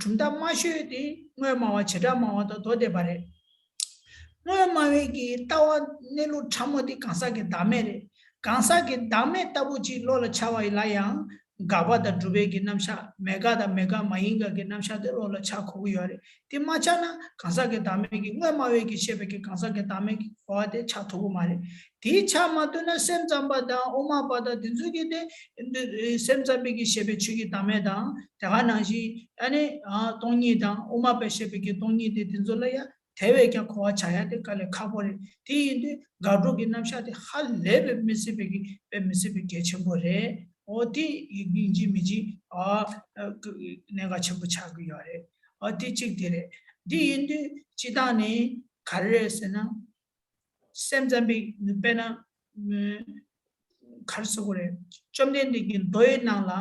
གྲུབ་མཐའ་སྨྲ་ཤོས་དེ་དངོས་སྨྲ་བ། བྱེ་བྲག་སྨྲ་བ་དང་མདོ་སྡེ་པ་རེད། དངོས་སྨྲ་བའི་གི་ལྟ་བ་གནས་ལུགས་ཕྲ་མོ་དེ་གང་ཟག་གི་བདག་མེད་རེད། གང་ཟག་གི་བདག་མེད་ལྟ་བུ་ཅིག་བློ་ལ་འཆར་བ་ལ་ཡང་དགག་པ་དང་སྒྲུབ་པའི་གི་རྣམ་གཞག། མེད་དགག་དང་མེད་དགག་མ་ཡིན་དགག་གི་རྣམ་གཞག་དེ་བློ་ལ་འཆར་དགོས་ཀྱི་ཡོད་རེད། དེ་མ་འཆར་ན་གང་ཟག་གི་བདག་མེད་ཀྱི། དངོས་སྨྲ་བའི་གི་བཤད་པའི་གི་གང་ཟག་གི་བདག་མེད་ཀྱི་གོ་བ་དེ་འཆར་ཐུབ་ཀྱི་མ་རེད། དེ་འཆར་མ་ཐུབ་ན་སེམས་ཙམ་པ་དང་དབུ་མ་པ་དང་དེ་ཚོ་གིས་དེ་སེམས་ཙམ་པའི་གི་བཤད་པའི་ཆོས་ཀྱི་བདག་མེད་དང་། དེ་ག་ནང་བཞིན་ཨ་ནི་སྟོང་ཉིད་དང་། དབུ་མ་པས་བཤད་པའི་གི་སྟོང་ཉིད་དེ། དེ་ཚོ་ལ་ཡང་དེ་བས་ཀྱང་གོ་བ་བྱ་ཡ་དེ་དཀའ་ལས་ཁག་པོ་རེད། དེ་ཡིན་དུས་དགག་སྒྲུབ་ཀྱི་རྣམ་གཞག་དེ་ཧ་ལས་པའི་མི་སྲིད་པའི་གི་དཔེ་མི་སྲིད་པའི་གལ་ཆེན་པོ་རེད། འོ་དེ་ཡིན་གཅིག་མིན་གཅིག་ཨ་གནད་འགག་ཆེན་པོ་ཆགས་ཀྱི་ཡོད་རེད། འོ་དེ་གཅིག་དེ་རེད། འདི་ཡིན་དུས་སྤྱིར་བཏང་ནི་ག་རེ་རེད་ཟེར་ན། སེམས་ཙམ་པའི་དཔེར་ན་ག་རེ་ཟེར་དགོས་རེད། བཅོམ་ལྡན་འདས་ཀྱི་མདོའི་ནང་ལ་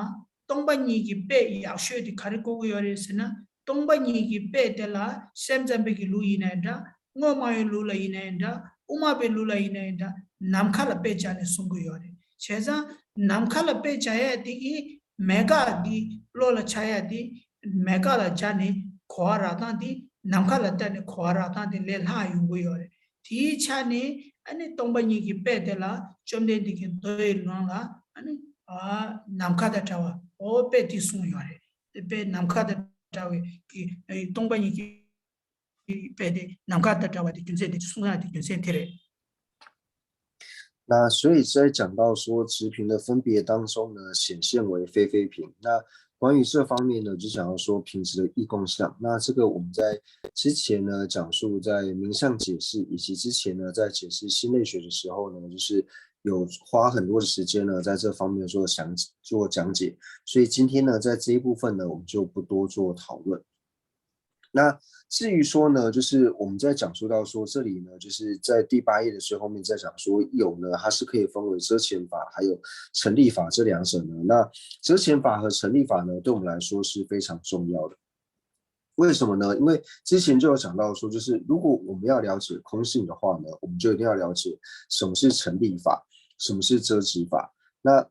སྟོང་པ་ཉིད་ཀྱི་དཔེ་ཡག་ཤོས་དེ་ག་རེ་བཀོད་ཀྱི་ཡོད་རེད་ཟེར་ན། སྟོང་པ་ཉིད་ཀྱི་དཔེ་དེ་ལ་སེམས་ཙམ་པའི་གི་ལུགས་ཡིན་ནའི་འདྲ། དངོས་སྨྲ་བའི་ལུགས་ལ་ཡིན་ནའི་འདྲ། དབུ་མ་པའི་ལུགས་ལ་ཡིན་ནའི་འདྲ། ནམ་མཁའ་ལ་དཔེ་སྦྱར་ནས་གསུང་གི་ཡོད་རེད། བྱས་ཙང་ནམ་མཁའ་ལ་དཔེ་སྦྱར་ཡས་དེ་གིས་མེད་དགག་གི་བློ་ལ་འཆར་ཡ་དེ། མེད་དགག་ལ་སྦྱར་ནས་གོ་བ་རག་སྟངས་དེ། ནམ་མཁའ་ལ་བལྟས་ནས་གོ་བ་རག་སྟངས་དེ་ལས་ལྷག་ཡོང་གི་ཡོད་རེད། དེའི་ཆ་ནས་ཨ་ནི་སྟོང་པ་ཉིད་ཀྱི་དཔེ་དེ་ལ་བཅོམ་ལྡན་འདས་ཀྱི་མདོ་ཡི་ནང་ལ་ཨ་ནི་ཨ་ནམ་མཁའ་དང་འདྲ་བ། འོ་དཔེ་དེ་གསུངས་ཡོད་རེད། དཔེ་ནམ་མཁའ་དང་འདྲ་བའི་གི་སྟོང་པ་ཉིད་ཀྱི་དཔེ་དེ། ནམ་མཁའ་དང་འདྲ་བ་དེ་རྒྱུ་མཚན་དེ་གསུང་ཡ་དེ་རྒྱུ་མཚན་དེ་རེད། 那所以在讲到说直屏的分别当中呢，显现为非非屏。那关于这方面呢，就想要说屏止的异共相。那这个我们在之前呢讲述在名相解释，以及之前呢在解释心类学的时候呢，就是有花很多的时间呢在这方面做详做讲解。所以今天呢，在这一部分呢，我们就不多做讨论。那至于说呢，就是我们在讲述到说这里呢，就是在第八页的最后面在讲说有呢，它是可以分为遮前法还有成立法这两者呢。那遮前法和成立法呢，对我们来说是非常重要的。为什么呢？因为之前就有讲到说，就是如果我们要了解空性的话呢，我们就一定要了解什么是成立法，什么是遮止法。那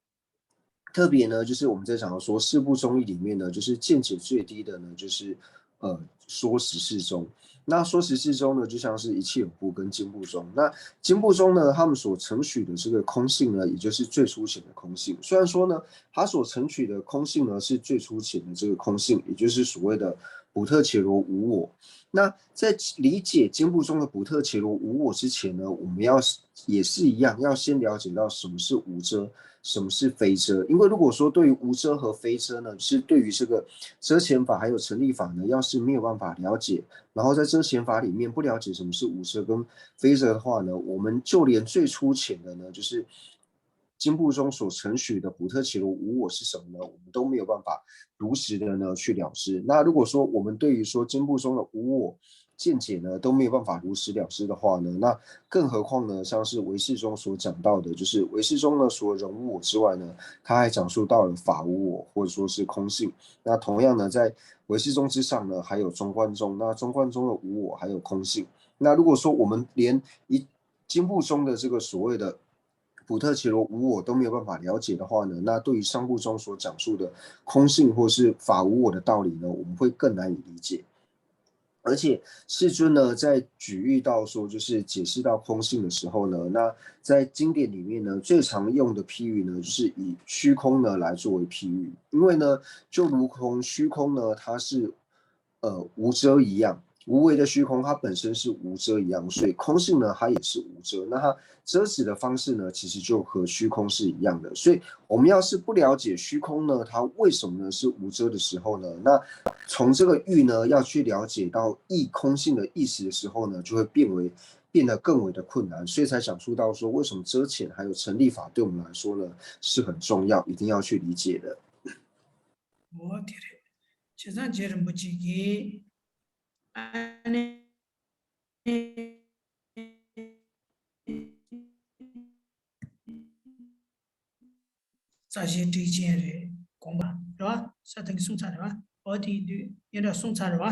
特别呢，就是我们在讲说四部中义里面呢，就是见解最低的呢，就是呃说十四宗。那说十四宗呢，就像是一切有部跟经部宗。那经部宗呢，他们所承许的这个空性呢，也就是最粗浅的空性。虽然说呢，他所承许的空性呢是最粗浅的这个空性，也就是所谓的普特伽罗无我。那在理解经部宗的普特伽罗无我之前呢，我们要也是一样，要先了解到什么是无遮，什么是非遮。因为如果说对于无遮和非遮呢，是对于这个遮前法还有成立法呢，要是没有办法了解，然后在遮前法里面不了解什么是无遮跟非遮的话呢，我们就连最粗浅的呢，就是经部中所承许的普特伽罗无我是什么呢？我们都没有办法如实的呢去了知。那如果说我们对于说经部中的无我见解呢都没有办法如实了知的话呢，那更何况呢，像是唯识中所讲到的，就是唯识中呢除了人无我之外呢，他还讲述到了法无我或者说是空性。那同样呢，在唯识中之上呢，还有中观中。那中观中的无我还有空性。那如果说我们连一经部中的这个所谓的普特伽罗无我都没有办法了解的话呢，那对于上部中所讲述的空性或是法无我的道理呢，我们会更难以理解。而且世尊呢，在举喻到说，就是解释到空性的时候呢，那在经典里面呢，最常用的譬喻呢，就是以虚空呢来作为譬喻，因为呢，就如同虚空呢，它是呃无遮一样，无为的虚空它本身是无遮一样，所以空性呢，它也是无遮。那它遮止的方式呢，其实就和虚空是一样的。所以我们要是不了解虚空呢，它为什么呢是无遮的时候呢，那从这个喻呢，要去了解到意空性的意思的时候呢，就会变为变得更为的困难。所以才讲述到说，为什么遮前还有成立法对我们来说呢是很重要，一定要去理解的。 འོ་དེ་རེད། བྱས་ཙང་རྗེ་རིན་པོ་ཆེ་གིས་ཨ་ནི་རྩ་ཤེ་ཊིག་ཅན་རེད། དགོངས་པ་རེད་བ། ས་ཐང་གིས་གསུངས་ཚར་རེད་བ། འོ་དེ་ཡིན་དུས་སྙན་གྲགས་གསུངས་ཚར་རེད་བ།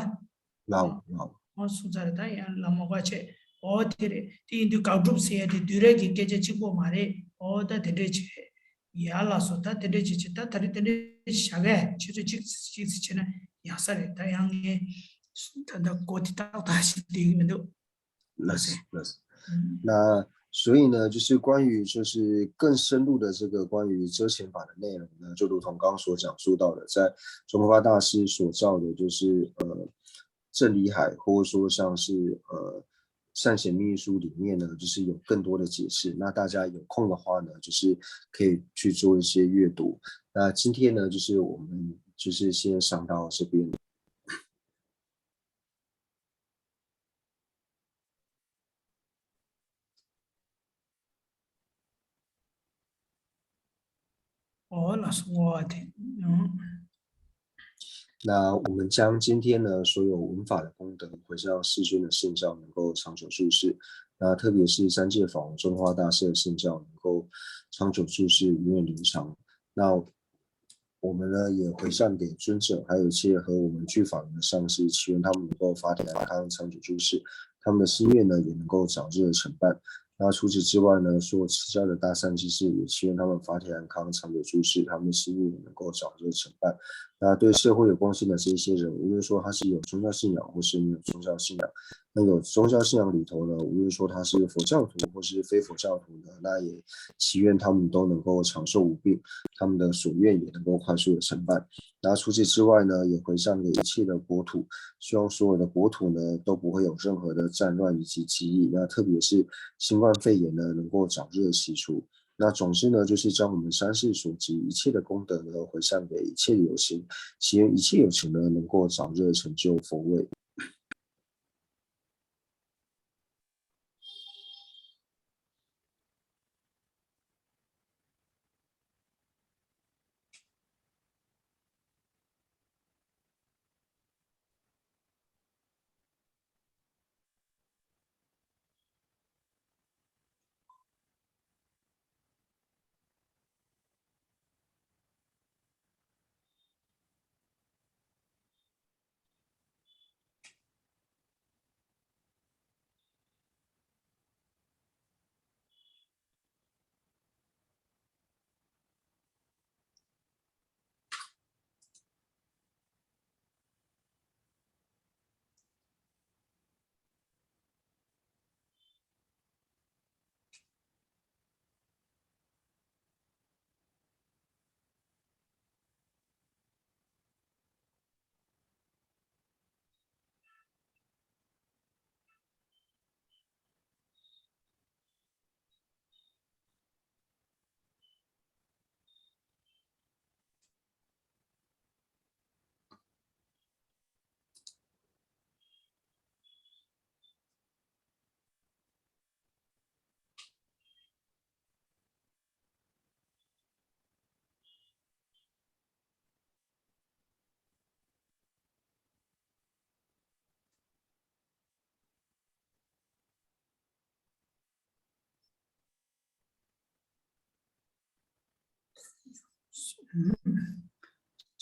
ལའོ་ལའོ། འོ་གསུངས་ཚར་རེད། ད་ཡང་ལ་མོ་ག་ཆེ། འོ་དེ་རེད། དེ་ཡིན་དུས་དགག་སྒྲུབ་ཟེར་ཡ་དེ་བསྡུས་ར་གི་སྐད་ཆ་གཅིག་པོ་མ་རེད། འོ་ད་དེ་འདྲས་བྱེད། ཡ་ལགས་སོ། ད་དེ་འདྲས་བྱེད་བྱེད། ད་ད་རེས་དེ་འདྲས་བྱ་གས་ཆེ་ཚོད་གཅིག་གཅིག་ཙི་བྱེད་ན་ཡག་ས་རེད། ད་ཡང་ངས་ད་ད་གོ་དེ་ཏག་ཏག་ཞིག་བསྡད་ཀྱི་མི་འདུག་ལགས་སེ། ལགས་སེ།那所以呢，就是关于就是更深入的这个关于遮前法的内容呢，就如同刚刚所讲述到的，在宗喀巴大师所造的，就是呃正理海，或者说像是呃善显密意疏里面呢，就是有更多的解释。那大家有空的话呢，就是可以去做一些阅读。那今天呢，就是我们就是先上到这边。 འོ་ལགས་སོ། ངོ་བ་དེ། ཨང་། 那我们将今天呢所有闻法的功德回向世尊的圣教能够长久住世，那特别是三界法王宗喀巴大师的圣教能够长久住世，永远流传。那我们呢也回向给尊者，还有一切和我们具法轮的上师，祈愿他们能够法体安康，长久住世，他们的心愿呢也能够早日成办。那除此之外呢，所有持教的大善知识也祈愿他们法体安康，长久住世，他们的心愿也能够早日成办。那对社会有贡献的这一些人，无论说他是有宗教信仰或是没有宗教信仰，那有宗教信仰里头呢，无论说他是佛教徒或是非佛教徒呢，那也祈愿他们都能够长寿无病，他们的所愿也能够快速的成办。那除此之外呢，也回向给一切的国土，希望所有的国土呢都不会有任何的战乱以及瘟疫。那特别是新冠肺炎呢，能够早日的洗除。那总之呢，就是将我们三世所积一切的功德呢，回向给一切有情，祈愿一切有情呢，能够早日成就佛位。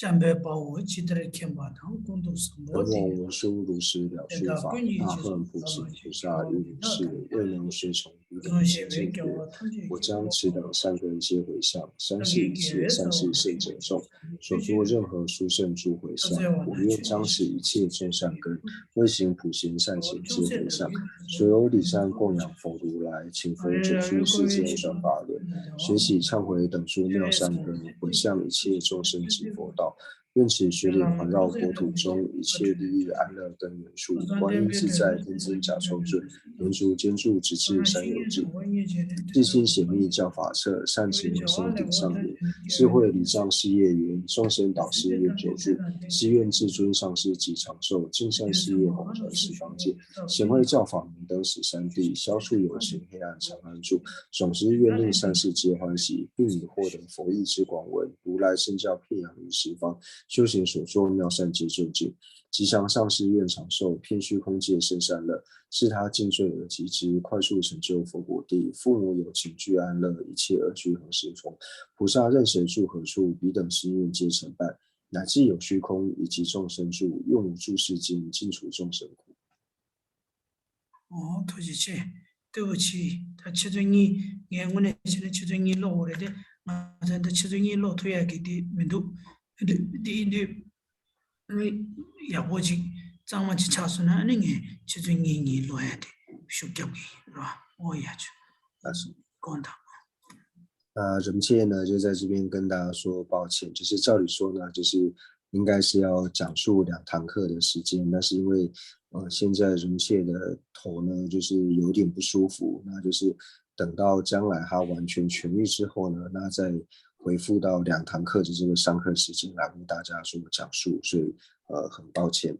འཇམ་དཔལ་དཔའ་བོས་ཇི་ལྟར་མཁྱེན་པ་དང་། ཀུན་ཏུ་བཟང་པོ་དེ་ཡང་། 我闻文殊如是了事法，大恨普贤菩萨亦如是，愿能随从彼等觉。我将此等善根皆回向，三世一切善事圣者众，所作任何殊胜诸回向，我愿将此一切众善根，为行普贤善行皆回向。所有礼赞供养佛如来，请佛转述世间转法轮，随喜忏悔等诸妙善根，回向一切众生及佛道。愿此随礼环绕国土中，一切利益安乐根源处，观音自在天尊甲虫尊，轮足坚固，直至山有尽。至心显密教法册，善持人生顶上缘。智慧礼障事业缘，众生导师愿久住。誓愿至尊上师及长寿，金山事业广传十方界。 显慧教法明灯十三地，消除有情黑暗长安住。总之愿令善事皆欢喜，并以获得佛意之广闻，如来圣教遍扬于十方，修行所作妙善皆究竟。吉祥上师愿长寿，遍虚空界生善乐，自他尽罪而及之，快速成就佛果地。父母有情俱安乐，一切恶趣何时逢？菩萨任谁住何处，彼等心愿皆成办。乃至有虚空以及众生住，愿无住世间，尽除众生苦。 ཨོ། ཐུགས་རྗེ་ཆེ། ལྟ་བུ་ཆེ། ད་ཆུ་ཚོད་གཉིས། ངས་དངོས་གནས་བྱས་ན་ཆུ་ཚོད་གཉིས་ཀློག་དགོས་རེད་དེ། ང་ཚོ་འདི་ཆུ་ཚོད་གཉིས་ཀློག་ཐུབ་ཡག་གི་དེ་མི་འདུག་དེ་དེ་ཡིན་དུས། ཨ་ནི་ཡག་པོ་ཅིག་གཙང་མ་ཅིག་ཆགས་སོང་ན། ཨ་ནི་ངས་ཆུ་ཚོད་གཉིས་གཉིས་ཀློག་ཡག་དེ་ཤུགས་རྒྱབ་གི་ཡིན་རོ། ཨོ་ཡ་ཆུ། ལགས་སོ། དགོངས་དག 呃，人气呢，就在这边跟大家说抱歉，就是照理说呢，就是应该是要讲述两堂课的时间，但是因为呃，现在人气的头呢，就是有点不舒服，那就是等到将来他完全痊愈之后呢，那再回复到两堂课的这个上课时间来为大家做讲述，所以呃，很抱歉。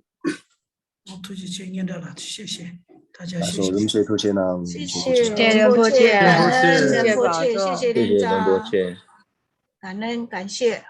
ཐུགས་རྗེ་ཆེ། སྙན་གྲགས་ལགས། 谢谢大家。 ལགས་སོ། 谢谢。 རིན་པོ་ཆེ་ཐུགས་རྗེ་གནང་། 谢谢རིན་པོ་ཆེ། རིན་པོ་ཆེ། 感恩རིན་པོ་ཆེ། 谢谢 谢谢རིན་པོ་ཆེ། 感恩感谢。